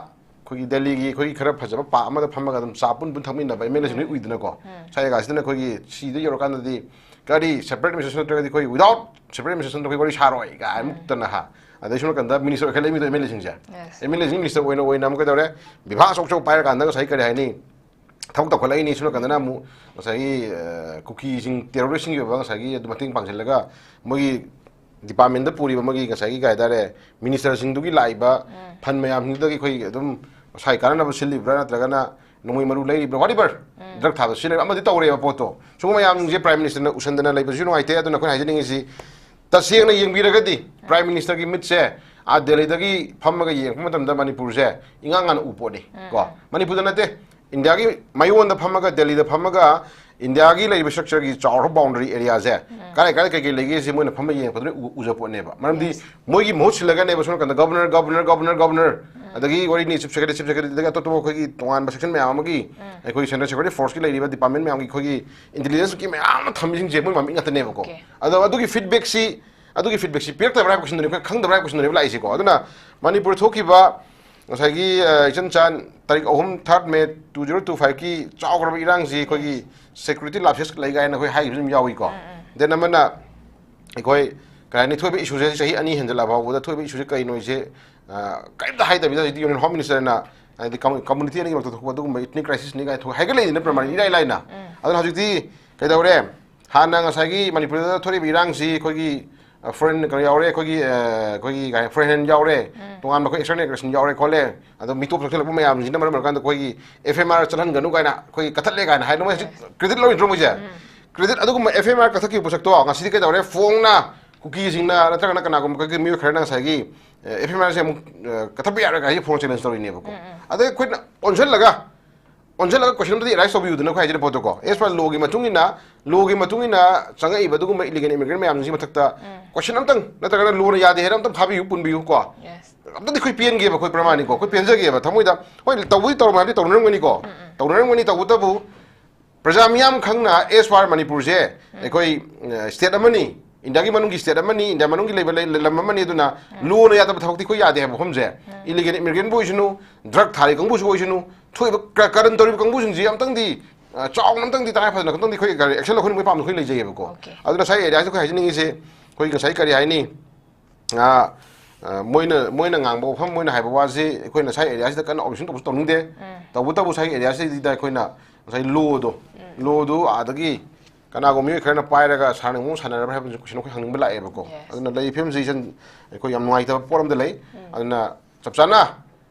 ꯑꯩꯈꯣꯏꯒꯤ ꯗꯦꯜꯂꯤꯒꯤ ꯑꯩꯈꯣꯏꯒꯤ ꯈꯔ ꯐꯖꯕ park ꯑꯃꯗ ꯐꯝꯃꯒ ꯑꯗꯨꯝ ꯆꯥ ꯄꯨꯟ ꯄꯨꯟ ꯊꯛꯃꯤꯟꯅꯕ M L Aꯁꯤꯡ ꯂꯣꯏ ꯎꯝ꯫ ꯎꯏꯗꯅꯀꯣ꯫ ꯎꯝ꯫ ꯁ꯭ꯋꯥꯏ ꯖꯒꯥꯁꯤꯗꯅ ꯑꯩꯈꯣꯏꯒꯤ ꯁꯤꯗ ꯌꯧꯔꯀꯥꯟꯗꯗꯤ ꯀꯔꯤ separate administration ꯅꯠꯇ꯭ꯔꯒꯗꯤ ꯑꯩꯈꯣꯏ without separate administration ꯑꯩꯈꯣꯏ ꯋꯥꯔꯤ ꯁꯥꯔꯣꯏ ꯀꯥꯏ ꯎꯝ꯫ ꯃꯨꯛꯇꯅ ꯍꯥ꯫ ꯑꯗꯩ ꯁꯣꯝ ꯅꯥꯀꯟꯗ minister ꯑꯣꯏꯈꯠꯂꯛꯏ ꯃꯤꯗꯣ M L Aꯁꯤꯡꯁꯦ꯫ Yes꯫ M L Aꯁꯤꯡ minister ꯑꯣꯏꯅ, ꯑꯣꯏꯅ ꯑꯃꯨꯛ ꯀꯩꯗꯧꯔꯦ? ꯕꯤꯚꯥꯒ ꯑꯆꯧ ꯑꯆꯧ ꯄꯥꯏꯔꯀꯥꯟꯗ ꯉꯁꯥꯏ ꯀꯔꯤ ꯍꯥꯏꯅꯤ? ꯊꯕꯛ ꯇꯧꯈꯠꯂꯛꯏꯅꯤ꯫ ꯁꯣꯝ ꯅꯥꯀꯟꯗꯅ ꯑꯃꯨꯛ ꯉꯁꯥꯏꯒꯤ, ꯑ, ꯀꯨꯀꯤꯁꯤꯡ terroristꯁꯤꯡꯒꯤ ꯑꯣꯏꯕ ꯉꯁꯥꯏꯒꯤ ꯑꯗꯨ ꯃꯇꯦꯡ ꯄꯥꯡꯁꯤꯜꯂꯒ ꯃꯣꯏꯒꯤ departmentꯇ ꯄꯨꯔꯤꯕ ꯃꯣꯏꯒꯤ ꯉꯁꯥꯏꯒꯤ ꯀꯩ ꯍꯥꯏꯇꯥꯔꯦ, ministerꯁꯤꯡꯗꯨꯒꯤ ꯂꯥꯛꯏꯕ ꯎꯝ꯫ fund ꯃꯌꯥꯝꯁꯤꯡꯗꯨꯗꯒꯤ ꯑꯩꯈꯣꯏ ꯑꯗꯨꯝ ꯃꯁꯥꯒꯤ ꯀꯥꯟꯅꯅꯕ ꯁꯤꯜꯂꯤꯕ꯭ꯔꯥ ꯅꯠꯇ꯭ꯔꯒꯅ ꯅꯣꯡꯃꯩ ꯃꯔꯨ ꯂꯩꯔꯤꯕ꯭ꯔꯥ, whatever, ꯎꯝ꯫ drug ꯊꯥꯕ ꯁꯤꯖꯤꯟꯅꯕ ꯑꯃꯗꯤ ꯇꯧꯔꯦꯕ ꯄꯣꯠꯇꯣ꯫ ꯁꯤꯒꯨꯝꯕ ꯃꯌꯥꯝꯁꯤꯡꯁꯦ prime ministerꯅ ꯎꯁꯟꯗꯅ ꯂꯩꯕꯁꯨ ꯅꯨꯡꯉꯥꯏꯇꯦ꯫ ꯑꯗꯨꯅ ꯑꯩꯈꯣꯏꯅ ꯍꯥꯏꯖꯅꯤꯡꯉꯤꯁꯤ, ꯇꯁꯦꯡꯅ ꯌꯦꯡꯕꯤꯔꯒꯗꯤ prime ministerꯒꯤ ꯃꯤꯠꯁꯦ ꯑꯥ ꯗꯦꯜꯂꯤꯗꯒꯤ ꯐꯝꯃꯒ ꯌꯦꯡꯉꯛꯄ ꯃꯇꯝꯗ ꯃꯅꯤꯄꯨꯔꯁꯦ ꯏꯉꯥꯡ ꯉꯥꯟꯅ ꯎ ꯄꯣꯠꯅꯤ ꯀꯣ꯫ ꯎꯝ꯫ ꯃꯅꯤꯄꯨꯔꯗ ꯅꯠꯇꯦ, ꯏꯟꯗꯤꯌꯥꯒꯤ ꯃꯌꯣꯟꯗ ꯐꯝꯃꯒ, ꯗꯦꯜꯂꯤꯗ ꯐꯝꯃꯒ ꯏꯟꯗꯤꯌꯥꯒꯤ ꯂꯩꯔꯤꯕ structureꯒꯤ ꯆꯥꯎꯔꯕ boundary areaꯁꯦ ꯎꯝ꯫ ꯀꯥꯏ ꯀꯥꯏ ꯀꯩ ꯀꯩ ꯂꯩꯒꯦꯁꯦ ꯃꯣꯏꯅ ꯐꯝꯃ ꯌꯦꯡꯉꯛꯄꯗꯨꯅ ꯎ-, ꯎꯖ ꯄꯣꯠꯅꯦꯕ꯫ ꯃꯔꯝꯗꯤ Yes꯫ ꯃꯣꯏꯒꯤ ꯃꯍꯨꯠ ꯁꯤꯜꯂꯒꯅꯦꯕ ꯁꯣꯝ ꯅꯥꯀꯟꯗ governor, governor, governor, governor, ꯎꯝ꯫ ꯑꯗꯒꯤ ꯋꯥꯔꯤꯅꯤ chief secretary, chief secretary, ꯑꯗꯒꯤ ꯑꯇꯣꯞ ꯑꯇꯣꯞꯄ ꯑꯩꯈꯣꯏꯒꯤ ꯇꯣꯉꯥꯟꯕ section ꯃꯌꯥꯝ ꯑꯃꯒꯤ ꯎꯝ꯫ ꯑꯩꯈꯣꯏ central security forceꯀꯤ ꯂꯩꯔꯤꯕ department ꯃꯌꯥꯝꯒꯤ ꯑꯩꯈꯣꯏꯒꯤ intelligenceꯀꯤ ꯃꯌꯥꯝ ꯑꯃ ꯊꯝꯃꯤꯁꯤꯡꯁꯦ ꯃꯣꯏ ꯃꯃꯤꯡ ꯉꯥꯛꯇꯅꯦꯕꯀꯣ꯫ Okay꯫ ꯑꯗꯣ ꯑꯗꯨꯒꯤ feedbackꯁꯤ ꯑꯗꯨꯒꯤ ꯐꯤꯗꯕꯦꯛꯁꯤ ꯄꯤꯔꯛꯇꯕ꯭ꯔꯥ ꯍꯥꯏꯕ ꯀꯣꯏꯁꯟꯗꯨꯅꯤ ꯑꯩꯈꯣꯏ ꯈꯪꯗꯕ꯭ꯔꯥ ꯍꯥꯏꯕ ꯀꯣꯏꯁꯟꯗꯨꯅꯦꯕ ꯂꯥꯛꯏꯁꯦꯀꯣ꯫ ꯑꯗꯨꯅ ꯃꯅꯤꯄꯨꯔ ꯊꯣꯛꯈꯤꯕ ꯉꯁꯥꯏꯒꯤ, ꯑ, ꯏꯆꯟ ꯆꯥꯟ ꯇꯥꯔꯤꯛ ꯑꯍꯨꯝ, ꯊꯥꯔꯠ ꯃꯦ ꯇꯨ ꯖꯤꯔꯣ ꯇꯨ ꯐꯥꯏꯚꯀꯤ ꯆꯥꯎꯈ꯭ꯔꯕ ꯏꯔꯥꯡꯁꯤ ꯑꯩꯈꯣꯏꯒꯤ ꯁꯦꯀ꯭ꯌꯨꯔꯤꯇꯤ ꯂꯥꯞꯁꯦꯁ ꯂꯩ ꯀꯥꯏꯅ ꯑꯩꯈꯣꯏ ꯍꯥꯏꯈꯤꯕꯁꯨ ꯑꯗꯨꯝ ꯌꯥꯎꯏꯀꯣ꯫ ꯎꯝ, ꯎꯝ꯫ ꯗꯦꯟ ꯑꯃꯅ ꯑꯩꯈꯣꯏ ꯀꯩ ꯍꯥꯏꯅꯤ, ꯊꯣꯛꯏꯕ ꯏꯁꯨꯁꯦ ꯆꯍꯤ ꯑꯅꯤ ꯍꯦꯟꯖꯜꯂꯛꯑ ꯐꯥꯎꯕꯗ ꯊꯣꯛꯏꯕ ꯏꯁꯨꯁꯦ ꯀꯩꯅꯣꯁꯦ, ꯑ, ꯀꯔꯤꯝꯇ ꯍꯥꯏꯗꯕꯤꯗ ꯍꯧꯖꯤꯛꯇꯤ ꯌꯨꯅꯤꯌꯟ ꯍꯣꯝ ꯃꯤꯅꯤꯁꯇꯔꯅ ꯍꯥꯏꯗꯤ ꯀꯝꯃꯨ-, ꯀꯝꯃꯨꯅꯤꯇꯤ ꯑꯅꯤꯒꯤ ꯃꯔꯛꯇ ꯊꯣꯛꯄ ꯑꯗꯨꯒꯨꯝꯕ ꯏꯊꯅꯤꯛ ꯀ꯭ꯔꯥꯏꯁꯤꯁꯅꯤ ꯀꯥꯏꯅ ꯊꯣꯛ-, ꯍꯥꯏꯒꯠꯂꯛꯏꯅ ꯄ꯭ꯔꯃꯥꯟ ꯏꯔꯥꯏ ꯂꯥꯏꯅ꯫ ꯎꯝ꯫ ꯑꯗꯨꯅ ꯍꯧꯖꯤꯛꯇꯤ ꯀꯩꯗꯧꯔꯦ? ꯍꯥꯟꯅ ꯉꯁꯥꯏꯒꯤ ꯃꯅꯤꯄꯨꯔꯗ ꯊꯣꯛꯏꯕ ꯏꯔꯥꯡꯁꯤ ꯑꯩꯈꯣꯏꯒꯤ, ꯑ, ꯐꯣꯔꯦꯟ ꯀꯩꯅꯣ ꯌꯥꯎꯔꯦ, ꯑꯩꯈꯣꯏꯒꯤ, ꯑ, ꯑꯩꯈꯣꯏꯒꯤ ꯀꯩ ꯍꯥꯏ-, ꯐꯣꯔꯦꯟ ꯍꯦꯟ ꯌꯥꯎꯔꯦ, ꯎꯝ꯫ ꯇꯣꯉꯥꯟꯕ ꯑꯩꯈꯣꯏ ꯑꯦꯛꯁꯇꯔꯅꯦꯜ ꯑꯦꯒ꯭ꯔꯦꯁꯟ ꯌꯥꯎꯔꯦ ꯈꯣꯠꯂꯦ, ꯑꯗꯣ ꯃꯤꯇꯣꯞ ꯊꯣꯛꯆꯜꯂꯛꯄ ꯃꯌꯥꯝꯁꯤꯅ ꯃꯔꯝ ꯑꯣꯏꯔꯀꯥꯟꯗ ꯑꯩꯈꯣꯏꯒꯤ ꯑꯦꯐ ꯑꯦꯝ ꯑꯥꯔ ꯆꯠꯍꯟꯒꯅꯨ ꯀꯥꯏꯅ ꯑꯩꯈꯣꯏꯒꯤ ꯀꯛꯊꯠꯂꯦ ꯀꯥꯏꯅ ꯍꯥꯏ꯫ ꯃꯣꯏ ꯍꯧꯖꯤꯛ ꯀ꯭ꯔꯦꯗꯤꯠ ꯂꯧꯔꯤꯗ꯭ꯔꯣ ꯃꯣꯏꯁꯦ? ꯎꯝ꯫ ꯀ꯭ꯔꯦꯗꯤꯠ ꯑꯗꯨꯒꯨꯝꯕ ꯑꯦꯐ ꯑꯦꯝ ꯑꯥꯔ ꯀꯛꯊꯠꯈꯤꯕ ꯄꯣꯠꯁꯛꯇꯣ ꯉꯁꯤꯗꯤ ꯀꯩꯗꯧꯔꯦ? ꯐꯣꯡꯅ ꯀꯨꯀꯤꯁꯤꯡꯅ ꯅꯠꯇ꯭ꯔꯒꯅ ꯀꯅꯥꯒꯨꯝꯕ ꯑꯩꯈꯣꯏꯒꯤ ꯃꯤꯑꯣꯏ ꯈꯔꯅ ꯉꯁꯥꯏꯒꯤ, ꯑ, ꯑꯦꯐ ꯑꯦꯝ ꯑꯥꯔꯁꯦ ꯑꯃꯨꯛ, ꯑ, ꯀꯛꯊꯠꯄ ꯌꯥꯔꯣꯏ ꯀꯥꯏꯅ ꯐꯣꯡ ꯆꯦꯂꯦꯟꯖ ꯇꯧꯔꯤꯅꯦꯕꯀꯣ꯫ ꯎꯝ, ꯎꯝ꯫ ꯑꯗꯩ ꯑꯩꯈꯣꯏꯅ ꯑꯣꯟꯁꯤꯜꯂꯒ, ꯑꯣꯟꯁꯤꯜꯂꯒ ꯀꯣꯏꯁꯟ ꯑꯝꯇꯗꯤ ꯑꯦꯔꯥꯏꯁ ꯇꯧꯕꯤꯌꯨꯗꯅ ꯑꯩꯈꯣꯏ ꯍꯥꯏꯖꯔꯤꯕ ꯄꯣꯠꯇꯣꯀꯣ꯫ ꯑꯦꯁ ꯄꯔ ꯂꯣꯒꯤ ꯃꯇꯨꯡ ꯏꯟꯅ, ꯂꯣꯒꯤ ꯃꯇꯨꯡ ꯏꯟꯅ ꯆꯪꯉꯛꯏꯕ ꯑꯗꯨꯒꯨꯝꯕ ꯏꯂꯤꯒꯦꯜ ꯏꯃꯤꯒ꯭ꯔꯦꯟ ꯃꯌꯥꯝꯁꯤꯒꯤ ꯃꯊꯛꯇ ꯎꯝ꯫ ꯀꯣꯏꯁꯟ ꯑꯝꯇꯪ, ꯅꯠꯇ꯭ꯔꯒꯅ ꯂꯣꯅ ꯌꯥꯗꯦ ꯍꯥꯏꯔ ꯑꯝꯇꯪ ꯐꯥꯕꯤꯌꯨ, ꯄꯨꯟꯕꯤꯌꯨ ꯀꯣ꯫ ꯌꯦꯁ꯫ ꯑꯝꯇꯗꯤ ꯑꯩꯈꯣꯏ ꯄꯦꯟꯒꯦꯕ, ꯑꯩꯈꯣꯏ ꯄ꯭ꯔꯃꯥꯅꯤꯀꯣ, ꯑꯩꯈꯣꯏ ꯄꯦꯟꯖꯒꯦꯕ ꯊꯃꯣꯏꯗ꯫ ꯍꯣꯏ, ꯇꯧꯕꯗꯤ ꯇꯧꯔꯝꯃꯦ ꯍꯥꯏꯕꯗꯤ ꯇꯧꯅꯔꯝꯒꯅꯤꯀꯣ꯫ ꯎꯝ, ꯎꯝ꯫ ꯇꯧꯅꯔꯝꯒꯅꯤ꯫ ꯇꯧꯕꯇꯕꯨ ꯄ꯭ꯔꯖꯥ ꯃꯤꯌꯥꯝ ꯈꯪꯅ ꯑꯦꯁ ꯄꯥꯔ ꯃꯅꯤꯄꯨꯔꯁꯦ ꯎꯝ꯫ ꯑꯩꯈꯣꯏ, ꯑ, ꯁ꯭ꯇꯦꯠ ꯑꯃꯅꯤ, ꯏꯟꯗꯤꯌꯥꯒꯤ ꯃꯅꯨꯡꯒꯤ ꯁ꯭ꯇꯦꯠ ꯑꯃꯅꯤ, ꯏꯟꯗꯤꯌꯥ ꯃꯅꯨꯡꯒꯤ ꯂꯩꯕ ꯂꯩ-, ꯂꯝ ꯑꯃꯅꯤ꯫ ꯑꯗꯨꯅ ꯎꯝ꯫ ꯂꯣꯅ ꯌꯥꯗꯕ ꯊꯕꯛꯇꯤ ꯑꯩꯈꯣꯏ ꯌꯥꯗꯦ ꯍꯥꯏꯕ ꯃꯐꯝꯁꯦ꯫ ꯎꯝ꯫ ꯏꯂꯤꯒꯦꯜ ꯏꯃꯤꯒ꯭ꯔꯦꯟꯕꯨ ꯑꯣꯏꯁꯅꯨ, ꯗ꯭ꯔꯒ ꯊꯥꯔꯤ ꯀꯥꯡꯕꯨꯁꯨ ꯑꯣꯏꯁꯅꯨ, ꯊꯣꯛꯏꯕ ꯀ-, ꯀꯔꯟ ꯇꯧꯔꯤꯕ ꯀꯥꯡꯕꯨꯁꯤꯡꯁꯤ ꯑꯝꯇꯪꯗꯤ, ꯑ, ꯆꯥꯎꯅ ꯑꯝꯇꯪꯗꯤ ꯇꯉꯥꯏ ꯐꯗꯅ ꯑꯝꯇꯪꯗꯤ ꯑꯩꯈꯣꯏ ꯑꯦꯛꯁꯟ ꯂꯧꯍꯟꯅꯤꯡꯕꯒꯤ ꯄꯥꯝꯕ ꯑꯩꯈꯣꯏ ꯂꯩꯖꯩꯌꯦꯕꯀꯣ꯫ ꯑꯣꯀꯦ꯫ ꯑꯗꯨꯅ ꯉꯁꯥꯏ ꯑꯦꯔꯤꯌꯥꯁꯤꯗ ꯑꯩꯈꯣꯏ ꯍꯥꯏꯖꯅꯤꯡꯉꯤꯁꯦ ꯑꯩꯈꯣꯏ ꯉꯁꯥꯏ ꯀꯔꯤ ꯍꯥꯏꯅꯤ? ꯑ, ꯑ, ꯃꯣꯏꯅ, ꯃꯣꯏꯅ ꯉꯥꯡꯕ ꯋꯥꯐꯝ, ꯃꯣꯏꯅ ꯍꯥꯏꯕ ꯋꯥꯁꯤ ꯑꯩꯈꯣꯏꯅ ꯉꯁꯥꯏ ꯑꯦꯔꯤꯌꯥꯁꯤꯗ ꯀꯟꯅ ꯑꯣꯕꯖꯦꯛꯁꯟ ꯇꯧꯕꯁꯨ ꯇꯧꯅꯤꯡꯗꯦ꯫ ꯎꯝ꯫ ꯇꯧꯕꯇꯕꯨ ꯉꯁꯥꯏ ꯑꯦꯔꯤꯌꯥꯁꯤꯗ ꯑꯩꯈꯣꯏꯅ ꯉꯁꯥꯏ ꯂꯣꯗꯣ, ꯎꯝ꯫ ꯂꯣꯗꯨ ꯑꯥꯗꯒꯤ ꯀꯅꯥꯒꯨꯝꯕ ꯃꯤꯑꯣꯏ ꯈꯔꯅ ꯄꯥꯏꯔꯒ ꯁꯥꯔꯅ ꯑꯃꯨꯛ ꯁꯥꯟꯅꯔꯕ꯭ꯔꯥ ꯍꯥꯏꯕꯁꯤ ꯀꯣꯏꯁꯟ ꯑꯩꯈꯣꯏ ꯍꯪꯅꯤꯡꯕ ꯂꯥꯛꯑꯦꯕꯀꯣ꯫ ꯌꯦꯁ꯫ ꯑꯗꯨꯅ ꯂꯩꯔꯤ ꯐꯤꯕꯝꯁꯤ ꯏꯆꯟ, ꯑꯩꯈꯣꯏ ꯌꯥꯝ ꯅꯨꯡꯉꯥꯏꯇꯕ ꯄꯣꯠ ꯑꯃꯗ ꯂꯩ꯫ ꯎꯝ꯫ ꯑꯗꯨꯅ ꯆꯞ ꯆꯥꯅ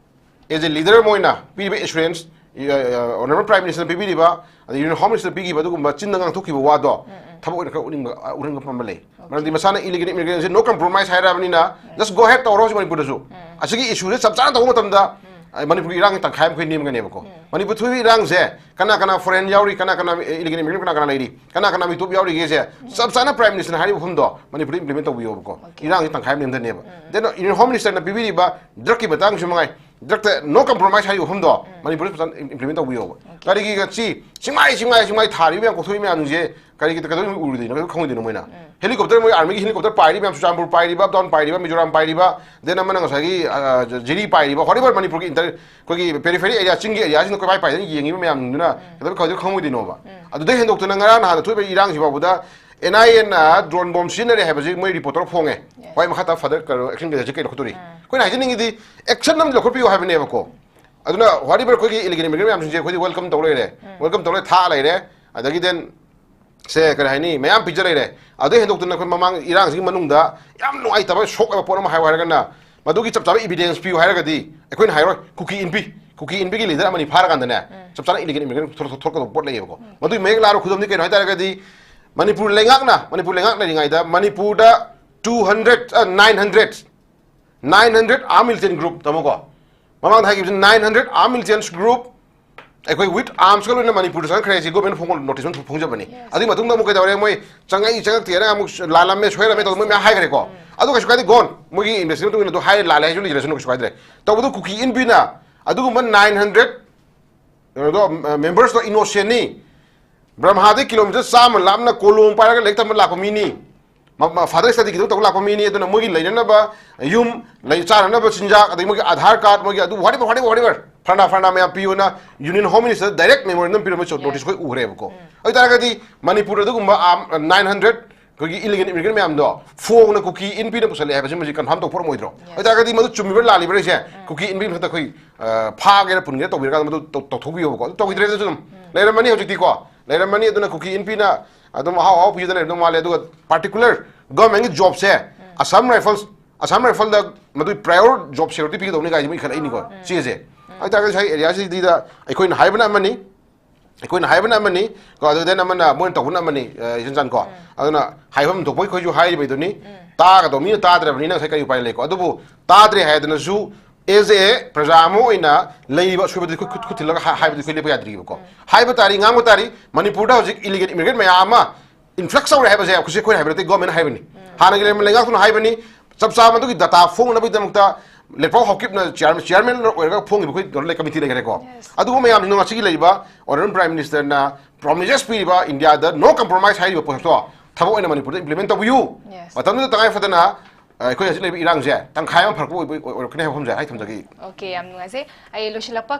ꯑꯦꯖ ꯑꯦ ꯂꯤꯗꯔ ꯑꯃ ꯑꯣꯏꯅ ꯄꯤꯔꯤꯕ ꯑꯦꯁꯨꯔꯦꯟꯁ, ꯑ, ꯑ, ꯑꯣꯅꯔꯦꯕꯜ ꯄ꯭ꯔꯥꯏꯝ ꯃꯤꯅꯤꯁꯇꯔꯅ ꯄꯤꯕꯤꯔꯤꯕ, ꯑꯗꯩ ꯌꯨꯅꯤꯌꯟ ꯍꯣꯝ ꯃꯤꯅꯤꯁꯇꯔꯅ ꯄꯤꯈꯤꯕ ꯑꯗꯨꯒꯨꯝꯕ ꯆꯤꯟꯗ ꯉꯥꯡꯊꯣꯛꯈꯤꯕ ꯋꯥꯗꯣ ꯎꯝ, ꯎꯝ꯫ ꯊꯕꯛ ꯑꯣꯏꯅ ꯈꯔ ꯎꯠꯅꯤꯡꯕ, ꯑ, ꯎꯠꯍꯟꯅꯤꯡꯕ ꯑꯃ ꯂꯩ꯫ ꯑꯣꯀꯦ꯫ ꯃꯔꯝꯗꯤ ꯃꯁꯥꯅ ꯏꯂꯤꯒꯦꯜ ꯏꯃꯤꯒ꯭ꯔꯦꯟꯁꯦ no compromise ꯍꯥꯏꯔꯕꯅꯤꯅ, ꯌꯦꯁ꯫ Just go ahead ꯇꯧꯔꯣ ꯍꯧꯖꯤꯛ ꯃꯅꯤꯄꯨꯔꯗꯁꯨ꯫ ꯎꯝ꯫ ꯑꯁꯤꯒꯤ ꯏꯁꯨꯁꯦ ꯆꯞ ꯆꯥꯅ ꯇꯧꯕ ꯃꯇꯝꯗ, ꯎꯝ꯫ ꯑ, ꯃꯅꯤꯄꯨꯔꯒꯤ ꯏꯔꯥꯡꯒꯤ ꯇꯪꯈꯥꯏ ꯑꯃ ꯑꯩꯈꯣꯏ ꯅꯦꯝꯒꯅꯦꯕꯀꯣ꯫ ꯎꯝ꯫ ꯃꯅꯤꯄꯨꯔ ꯊꯣꯛꯏꯕ ꯏꯔꯥꯡꯁꯦ ꯀꯅꯥ ꯀꯅꯥ ꯐꯣꯔꯦꯟ ꯌꯥꯎꯔꯤ, ꯀꯅꯥ ꯀꯅꯥ ꯏꯂꯤꯒꯦꯜ ꯏꯃꯤꯒ꯭ꯔꯦꯟ ꯀꯅꯥ ꯀꯅꯥ ꯂꯩꯔꯤ, ꯀꯅꯥ ꯀꯅꯥ ꯃꯤꯇꯣꯞ ꯌꯥꯎꯔꯤꯒꯦꯁꯦ ꯎꯝ꯫ ꯆꯞ ꯆꯥꯅ ꯄ꯭ꯔꯥꯏꯝ ꯃꯤꯅꯤꯁꯇꯔꯅ ꯍꯥꯏꯔꯤꯕ ꯃꯐꯝꯗꯣ ꯃꯅꯤꯄꯨꯔꯗ ꯏꯝꯄ꯭ꯂꯤꯃꯦꯟ ꯇꯧꯕꯤꯌꯣꯕꯀꯣ꯫ ꯑꯣꯀꯦ꯫ ꯏꯔꯥꯡꯁꯦ ꯇꯪꯈꯥꯏ ꯑꯃ ꯅꯦꯝꯊꯅꯦꯕ꯫ ꯎꯝ꯫ Then ꯌꯨꯅꯤꯌꯟ ꯍꯣꯝ ꯃꯤꯅꯤꯁꯇꯔꯅ ꯄꯤꯕꯤꯔꯤꯕ ꯗ꯭ꯔꯒꯀꯤ ꯃꯇꯥꯡꯁꯨ ꯃꯉꯥꯏ, ꯗ꯭ꯔꯒꯇ no compromise ꯍꯥꯏꯔꯤꯕ ꯃꯐꯝꯗꯣ ꯎꯝ꯫ ꯃꯅꯤꯄꯨꯔꯗ ꯐꯖꯅ ꯏꯝ-, ꯏꯝꯄ꯭ꯂꯤꯃꯦꯟ ꯇꯧꯕꯤꯌꯣꯕ꯫ ꯑꯣꯀꯦ꯫ ꯀꯔꯤꯒꯤ ꯉꯁꯤ ꯆꯤꯡꯃꯥꯏ, ꯆꯤꯡꯃꯥꯏ, ꯆꯤꯡꯃꯥꯏ ꯊꯥꯔꯤꯕ ꯃꯌꯥꯝ, ꯀꯣꯛꯊꯣꯛꯏꯕ ꯃꯌꯥꯝꯁꯦ ꯀꯔꯤꯒꯤ ꯀꯩꯗꯧꯕꯩ ꯎꯔꯨꯗꯣꯏꯅꯣ, ꯀꯩꯗꯧꯕꯩ ꯈꯪꯉꯣꯏꯗꯣꯏꯅꯣ ꯃꯣꯏꯅ? ꯍꯦꯂꯤꯀꯣꯞꯇꯔ, ꯃꯣꯏ ꯑꯥꯔꯃꯤꯒꯤ ꯍꯦꯂꯤꯀꯣꯞꯇꯔ ꯄꯥꯏꯔꯤꯕ ꯃꯌꯥꯝ, ꯆꯨꯔꯆꯥꯟꯄꯨꯔ ꯄꯥꯏꯔꯤꯕ, ꯑꯞ ꯗꯥꯎꯟ ꯄꯥꯏꯔꯤꯕ, ꯃꯤꯖꯣꯔꯥꯝ ꯄꯥꯏꯔꯤꯕ, ꯗꯦꯟ ꯑꯃꯅ ꯉꯁꯥꯏꯒꯤ, ꯑ, ꯖꯤꯔꯤ ꯄꯥꯏꯔꯤꯕ, ꯍꯣꯔꯤꯕꯔ ꯃꯅꯤꯄꯨꯔꯒꯤ ꯏꯟꯇꯔ-, ꯑꯩꯈꯣꯏꯒꯤ ꯄꯦꯔꯤꯐꯦꯔꯤ ꯑꯦꯔꯤꯌꯥ, ꯆꯤꯡꯒꯤ ꯑꯦꯔꯤꯌꯥꯁꯤꯡꯗ ꯀꯣꯏꯄꯥꯏ ꯄꯥꯏꯗꯅ ꯌꯦꯡꯉꯤꯕ ꯃꯌꯥꯝꯗꯨꯅ ꯀꯩꯗꯧꯕꯩ ꯈꯪꯉꯣꯏꯗꯣꯏꯅꯣꯕ? ꯑꯗꯨꯗꯩ ꯍꯦꯟꯗꯣꯛꯇꯅ ꯉꯔꯥꯡ ꯅꯍꯥꯟꯗ ꯊꯣꯛꯏꯕ ꯏꯔꯥꯡꯁꯤ ꯐꯥꯎꯕꯗ ꯑꯦꯟ ꯑꯥꯏ ꯑꯦꯅ ꯗ꯭ꯔꯣꯟ ꯕꯣꯝ ꯁꯤꯖꯤꯟꯅꯔꯦ ꯍꯥꯏꯕꯁꯤ ꯃꯣꯏ ꯔꯤꯄꯣꯔꯠ ꯇꯧꯔ ꯐꯣꯡꯉꯦ꯫ ꯍꯣꯏ, ꯃꯈꯥ ꯇꯥꯕ ꯐꯔꯗꯔ ꯀꯩꯅꯣ ꯑꯦꯛꯁꯟ ꯀꯩꯗꯧꯁꯤ ꯀꯩ ꯂꯧꯈꯠꯇꯣꯔꯤ? ꯑꯩꯈꯣꯏꯅ ꯍꯥꯏꯖꯅꯤꯡꯉꯤꯗꯤ ꯑꯦꯛꯁꯟ ꯑꯃ ꯂꯧꯈꯠꯄꯤꯌꯨ ꯍꯥꯏꯕꯅꯦꯕꯀꯣ꯫ ꯑꯗꯨꯅ ꯍꯣꯔꯤꯕꯔ ꯑꯩꯈꯣꯏꯒꯤ ꯏꯂꯤꯒꯦꯜ ꯏꯃꯤꯒ꯭ꯔꯦꯟ ꯃꯌꯥꯝꯁꯤꯡꯁꯦ ꯑꯩꯈꯣꯏꯗꯤ ꯋꯦꯜꯀꯝ ꯇꯧ ꯂꯩꯔꯦ, ꯋꯦꯜꯀꯝ ꯇꯧ ꯂꯩꯔꯦ, ꯊꯥ ꯂꯩꯔꯦ꯫ ꯑꯗꯒꯤ ꯗꯦꯟ ꯁꯦ ꯀꯔꯤ ꯍꯥꯏꯅꯤ, ꯃꯌꯥꯝ ꯄꯤꯖ ꯂꯩꯔꯦ꯫ ꯑꯗꯨꯗꯩ ꯍꯦꯟꯗꯣꯛꯇꯅ ꯑꯩꯈꯣꯏ ꯃꯃꯥꯡ ꯏꯔꯥꯡꯁꯤꯒꯤ ꯃꯅꯨꯡꯗ ꯌꯥꯝ ꯅꯨꯡꯉꯥꯏꯇꯕ, ꯁꯣꯛ ꯑꯣꯏꯕ ꯄꯣꯠ ꯑꯃ ꯍꯥꯏꯌꯨ ꯍꯥꯏꯔꯒꯅ, ꯃꯗꯨꯒꯤ ꯆꯞ ꯆꯥꯕ ꯏꯕꯤꯗꯦꯟꯁ ꯄꯤꯌꯨ ꯍꯥꯏꯔꯒꯗꯤ ꯑꯩꯈꯣꯏꯅ ꯍꯥꯏꯔꯣꯏ, ꯀꯨꯀꯤ ꯏꯟꯄꯤ, ꯀꯨꯀꯤ ꯏꯟꯄꯤꯒꯤ ꯂꯤꯗꯔ ꯑꯃꯅꯤ ꯐꯥꯔꯀꯥꯟꯗꯅꯦ, ꯆꯞ ꯆꯥꯅ ꯏꯂꯤꯒꯦꯜ ꯏꯃꯤꯒ꯭ꯔꯦꯟ ꯊꯣꯛꯂꯛꯀꯗꯕ ꯄꯣꯠ ꯂꯩꯌꯦꯕꯀꯣ꯫ ꯃꯗꯨꯒꯤ ꯃꯌꯦꯛ ꯂꯥꯔꯣ ꯈꯨꯗꯝꯗꯤ ꯀꯩꯅꯣ ꯍꯥꯏ ꯇꯥꯔꯒꯗꯤ, ꯃꯅꯤꯄꯨꯔ ꯂꯩꯉꯥꯛꯅ, ꯃꯅꯤꯄꯨꯔ ꯂꯩꯉꯥꯛ ꯂꯩꯔꯤꯉꯩꯗ ꯃꯅꯤꯄꯨꯔꯗ two hundred, ꯑ, nine hundred, nine hundred armed militant group, ꯇꯥꯃꯣꯀꯣ, ꯃꯃꯥꯡꯗ ꯍꯥꯏꯈꯤꯕꯁꯤ nine hundred armed militant group ꯑꯩꯈꯣꯏ with armsꯀ ꯂꯣꯏꯅ ꯃꯅꯤꯄꯨꯔꯗ ꯆꯪꯈ꯭ꯔꯦ ꯍꯥꯏꯁꯤ ꯒꯣꯔꯃꯦꯟ ꯐꯣꯡꯕ ꯅꯣꯇꯤꯁ ꯑꯃ ꯐꯣꯡꯖꯕꯅꯤ꯫ ꯑꯗꯨꯒꯤ ꯃꯇꯨꯡꯗ ꯑꯃꯨꯛ ꯀꯩꯗꯧꯔꯦ? ꯃꯣꯏ ꯆꯪꯉꯛꯏ ꯆꯪꯉꯛꯇꯦꯅ ꯑꯃꯨꯛ ꯂꯥꯜꯂꯝꯃꯦ, ꯁꯣꯏꯔꯝꯃꯦ ꯇꯧꯗꯅ ꯃꯣꯏ ꯃꯌꯥꯝ ꯍꯥꯏꯈ꯭ꯔꯦꯀꯣ꯫ ꯑꯗꯨ ꯀꯩꯁꯨ ꯀꯥꯏꯗꯦ, ꯒꯣꯟ ꯃꯣꯏꯒꯤ ꯏꯟꯚꯦꯁꯇꯤꯒꯦꯁꯟ ꯃꯇꯨꯡ ꯏꯟꯅ ꯑꯗꯨ ꯍꯥꯏꯔꯦ, ꯂꯥꯜꯂꯦ ꯍꯥꯏꯁꯨ ꯂꯩꯖꯔꯁꯅꯨ, ꯀꯩꯁꯨ ꯀꯥꯏꯗ꯭ꯔꯦ꯫ ꯇꯧꯕꯗꯨ ꯀꯨꯀꯤ ꯏꯟꯕꯤꯅ ꯑꯗꯨꯒꯨꯝꯕ nine hundred ꯀꯩꯅꯣꯗꯣ, ꯃꯦꯝꯕꯔꯁꯇꯣ ꯏꯅꯣꯁꯦꯟꯅꯤ꯫ ꯕ꯭ꯔꯍꯃꯥꯗꯩ ꯀꯤꯂꯣꯃꯤꯇꯔ ꯆꯥꯝꯃ ꯂꯥꯞꯅ ꯀꯣꯂꯣꯝ ꯄꯥꯏꯔꯒ ꯂꯥꯏꯔꯤꯛ ꯇꯝꯕ ꯂꯥꯛꯄ ꯃꯤꯅꯤ꯫ ꯃ-, ꯃ-, ꯐꯥꯗꯔ ꯁ꯭ꯇꯗꯤꯒꯤꯗꯃꯛ ꯇꯧꯕ ꯂꯥꯛꯄ ꯃꯤꯅꯤ꯫ ꯑꯗꯨꯅ ꯃꯣꯏꯒꯤ ꯂꯩꯅꯅꯕ ꯌꯨꯝ, ꯂꯩ, ꯆꯥꯅꯅꯕ ꯆꯤꯟꯖꯥꯛ, ꯑꯗꯒꯤ ꯃꯣꯏꯒꯤ ꯑꯥꯙꯥꯔ ꯀꯥꯔꯗ, ꯃꯣꯏꯒꯤ ꯑꯗꯨ whatever, whatever, whatever, ꯐꯔꯅꯥ, ꯐꯔꯅꯥ ꯃꯌꯥꯝ ꯄꯤꯌꯨꯅ ꯌꯨꯅꯤꯌꯟ ꯍꯣꯝ ꯃꯤꯅꯤꯁꯇꯔꯗ ꯗꯥꯏꯔꯦꯛ ꯃꯦꯃꯣꯔꯦꯟꯗꯝ ꯄꯤꯔꯝꯕ ꯅꯣꯇꯤꯁ ꯑꯩꯈꯣꯏ ꯎꯈ꯭ꯔꯦꯕꯀꯣ꯫ ꯑꯗꯨ ꯑꯣꯏꯇꯥꯔꯒꯗꯤ ꯃꯅꯤꯄꯨꯔꯗ ꯑꯗꯨꯒꯨꯝꯕ ꯑꯥꯝ, nine hundred ꯑꯩꯈꯣꯏꯒꯤ ꯏꯂꯤꯒꯦꯜ ꯏꯃꯤꯒ꯭ꯔꯦꯟ ꯃꯌꯥꯝꯗꯣ ꯐꯣꯡꯅ ꯀꯨꯀꯤ ꯏꯟ ꯄꯤꯅ ꯄꯨꯁꯜꯂꯛꯑꯦ ꯍꯥꯏꯕꯁꯤ ꯃꯁꯤ ꯀꯟꯐꯥꯔꯝ ꯇꯧꯊꯣꯔꯛꯑꯣꯏꯗ꯭ꯔꯣ? ꯑꯗꯨ ꯑꯣꯏꯇꯥꯔꯒꯗꯤ ꯃꯗꯨ ꯆꯨꯝꯃꯤꯕ꯭ꯔꯥ ꯂꯥꯜꯂꯤꯕ꯭ꯔꯥ ꯍꯥꯏꯁꯦ ꯀꯨꯀꯤ ꯏꯟ ꯄꯤ ꯃꯊꯛꯇ ꯑꯩꯈꯣꯏ, ꯑ, ꯐꯥꯒꯦꯔꯥ ꯄꯨꯟꯒꯦꯔꯥ ꯇꯧꯕꯤꯔꯀꯥꯟꯗ ꯃꯗꯨ ꯇꯧ-, ꯇꯧꯊꯣꯛꯄꯤꯌꯣꯕꯀꯣ꯫ ꯑꯗꯨ ꯇꯧꯈꯤꯗ꯭ꯔꯦ ꯑꯗꯨꯁꯨ ꯑꯗꯨꯝ ꯂꯩꯔꯝꯃꯅꯤ ꯍꯧꯖꯤꯛꯇꯤꯀꯣ꯫ ꯂꯩꯔꯝꯃꯅꯤ꯫ ꯑꯗꯨꯅ ꯀꯨꯀꯤ ꯏꯟ ꯄꯤꯅ ꯑꯗꯨꯝ ꯑꯍꯥꯎ ꯑꯍꯥꯎ ꯄꯤꯗꯅ ꯂꯩꯔꯝꯗꯧ ꯃꯥꯜꯂꯦ꯫ ꯑꯗꯨꯒ ꯄꯥꯔꯇꯤꯀꯨꯂꯔ ꯒꯣꯔꯃꯦꯟꯒꯤ ꯖꯣꯕꯁꯦ ꯑꯁꯥꯝ ꯔꯥꯏꯐꯜꯁ, ꯑꯁꯥꯝ ꯔꯥꯏꯐꯜꯗ ꯃꯗꯨꯒꯤ ꯄ꯭ꯔꯥꯏꯌꯣꯔ ꯖꯣꯕ ꯁꯦꯀ꯭ꯌꯨꯔꯤꯇꯤ ꯄꯤꯒꯗꯧꯅꯤ ꯀꯥꯏꯁꯦ ꯃꯣꯏ ꯏꯈꯠꯂꯛꯏꯅꯤꯀꯣ꯫ ꯁꯤꯁꯦ ꯑꯗꯨ ꯑꯣꯏꯇꯥꯔꯒꯗꯤ ꯉꯁꯥꯏ ꯑꯦꯔꯤꯌꯥꯁꯤꯗ ꯑꯩꯈꯣꯏꯅ ꯍꯥꯏꯕꯅ ꯑꯃꯅꯤ, ꯑꯩꯈꯣꯏꯅ ꯍꯥꯏꯕꯅ ꯑꯃꯅꯤ ꯀꯣ, ꯑꯗꯨ ꯗꯦꯟ ꯑꯃꯅ ꯃꯣꯏꯅ ꯇꯧꯕꯅ ꯑꯃꯅꯤ, ꯑ, ꯏꯆꯟ ꯆꯟ ꯀꯣ꯫ ꯑꯗꯨꯅ ꯍꯥꯏꯐꯝ ꯊꯣꯛꯄ ꯑꯩꯈꯣꯏꯁꯨ ꯍꯥꯏꯔꯤꯕ ꯍꯥꯏꯗꯨꯅꯤ꯫ ꯇꯥꯒꯗꯧ ꯃꯤꯅ ꯇꯥꯗ꯭ꯔꯕꯅꯤꯅ ꯉꯁꯥꯏ ꯀꯔꯤ ꯎꯄꯥꯏ ꯂꯩꯀꯣ? ꯑꯗꯨꯕꯨ ꯇꯥꯗ꯭ꯔꯦ ꯍꯥꯏꯗꯅꯁꯨ as a ꯄ꯭ꯔꯖꯥ ꯑꯃ ꯑꯣꯏꯅ ꯂꯩꯔꯤꯕ ꯑꯁꯣꯏꯕꯗꯨ ꯈꯨꯠ, ꯈꯨꯠ, ꯈꯨꯠ ꯊꯤꯜꯂꯒ ꯍꯥ-, ꯍꯥꯏꯕꯗꯨ ꯑꯩꯈꯣꯏ ꯂꯦꯞꯄ ꯌꯥꯗ꯭ꯔꯤꯕꯀꯣ꯫ ꯍꯥꯏꯕ ꯇꯥꯔꯤ, ꯉꯥꯡꯕ ꯇꯥꯔꯤ꯫ ꯃꯅꯤꯄꯨꯔꯗ ꯍꯧꯖꯤꯛ ꯏꯂꯤꯒꯦꯜ ꯏꯃꯤꯒ꯭ꯔꯦꯟ ꯃꯌꯥꯝ ꯑꯃ ꯏꯟꯐ꯭ꯂꯛꯁ ꯇꯧꯔꯦ ꯍꯥꯏꯕꯁꯦ ꯑꯩꯈꯣꯏꯁꯦ ꯑꯩꯈꯣꯏꯅ ꯍꯥꯏꯕ ꯅꯠꯇꯦ, ꯒꯣꯔꯃꯦꯟꯅ ꯍꯥꯏꯕꯅꯤ꯫ ꯍꯥꯟꯅꯒꯤ ꯂꯩꯔꯝꯕ ꯂꯩꯉꯥꯛꯇꯨꯅ ꯍꯥꯏꯕꯅꯤ꯫ ꯆꯞ ꯆꯥꯕ ꯃꯗꯨꯒꯤ ꯗꯇꯥ ꯐꯣꯡꯅꯕꯒꯤꯗꯃꯛꯇ ꯂꯦꯠꯄꯥꯎ ꯍꯥꯎꯀꯤꯞꯅ ꯆꯤꯌꯥꯔ- ꯆꯤꯌꯥꯔꯃꯦꯟ ꯑꯣꯏꯔꯒ ꯐꯣꯡꯈꯤꯕ ꯑꯩꯈꯣꯏ ꯗꯣꯂꯔ ꯀꯃꯤꯇꯤ ꯂꯩꯈꯔꯦꯀꯣ꯫ ꯑꯗꯨꯒꯨꯝꯕ ꯃꯌꯥꯝꯁꯤꯅ ꯉꯁꯤꯒꯤ ꯂꯩꯔꯤꯕ ꯑꯣꯅꯔꯦꯕꯜ ꯄ꯭ꯔꯥꯏꯝ ꯃꯤꯅꯤꯁꯇꯔꯅ ꯄ꯭ꯔꯣꯃꯤꯁꯦꯁ ꯄꯤꯔꯤꯕ ꯏꯟꯗꯤꯌꯥꯗ ꯅꯣ ꯀꯝꯄ꯭ꯔꯣꯃꯥꯏꯁ ꯍꯥꯏꯔꯤꯕ ꯄꯣꯠꯇꯣ ꯊꯕꯛ ꯑꯣꯏꯅ ꯃꯅꯤꯄꯨꯔꯗ ꯏꯝꯄ꯭ꯂꯤꯃꯦꯟ ꯇꯧꯕꯤꯌꯨ꯫ Yes. ꯃꯇꯝꯗꯨꯗ ꯇꯉꯥꯏ ꯐꯗꯅ ꯑ, ꯑꯩꯈꯣꯏ ꯍꯧꯖꯤꯛ ꯂꯩꯔꯤꯕ ꯏꯔꯥꯡꯁꯦ ꯇꯪꯈꯥꯏ ꯑꯃ ꯐꯔꯛꯄ ꯑꯣꯏꯕ ꯑꯣꯏꯔꯛꯀꯅꯤ ꯍꯥꯏꯕ ꯋꯥꯐꯝꯁꯦ ꯍꯥꯏ ꯊꯝꯖꯒꯦ꯫ Okay, ꯌꯥꯝ ꯅꯨꯡꯉꯥꯏꯖꯩ꯫ ꯑꯩ ꯂꯣꯏꯁꯤꯜꯂꯛꯄ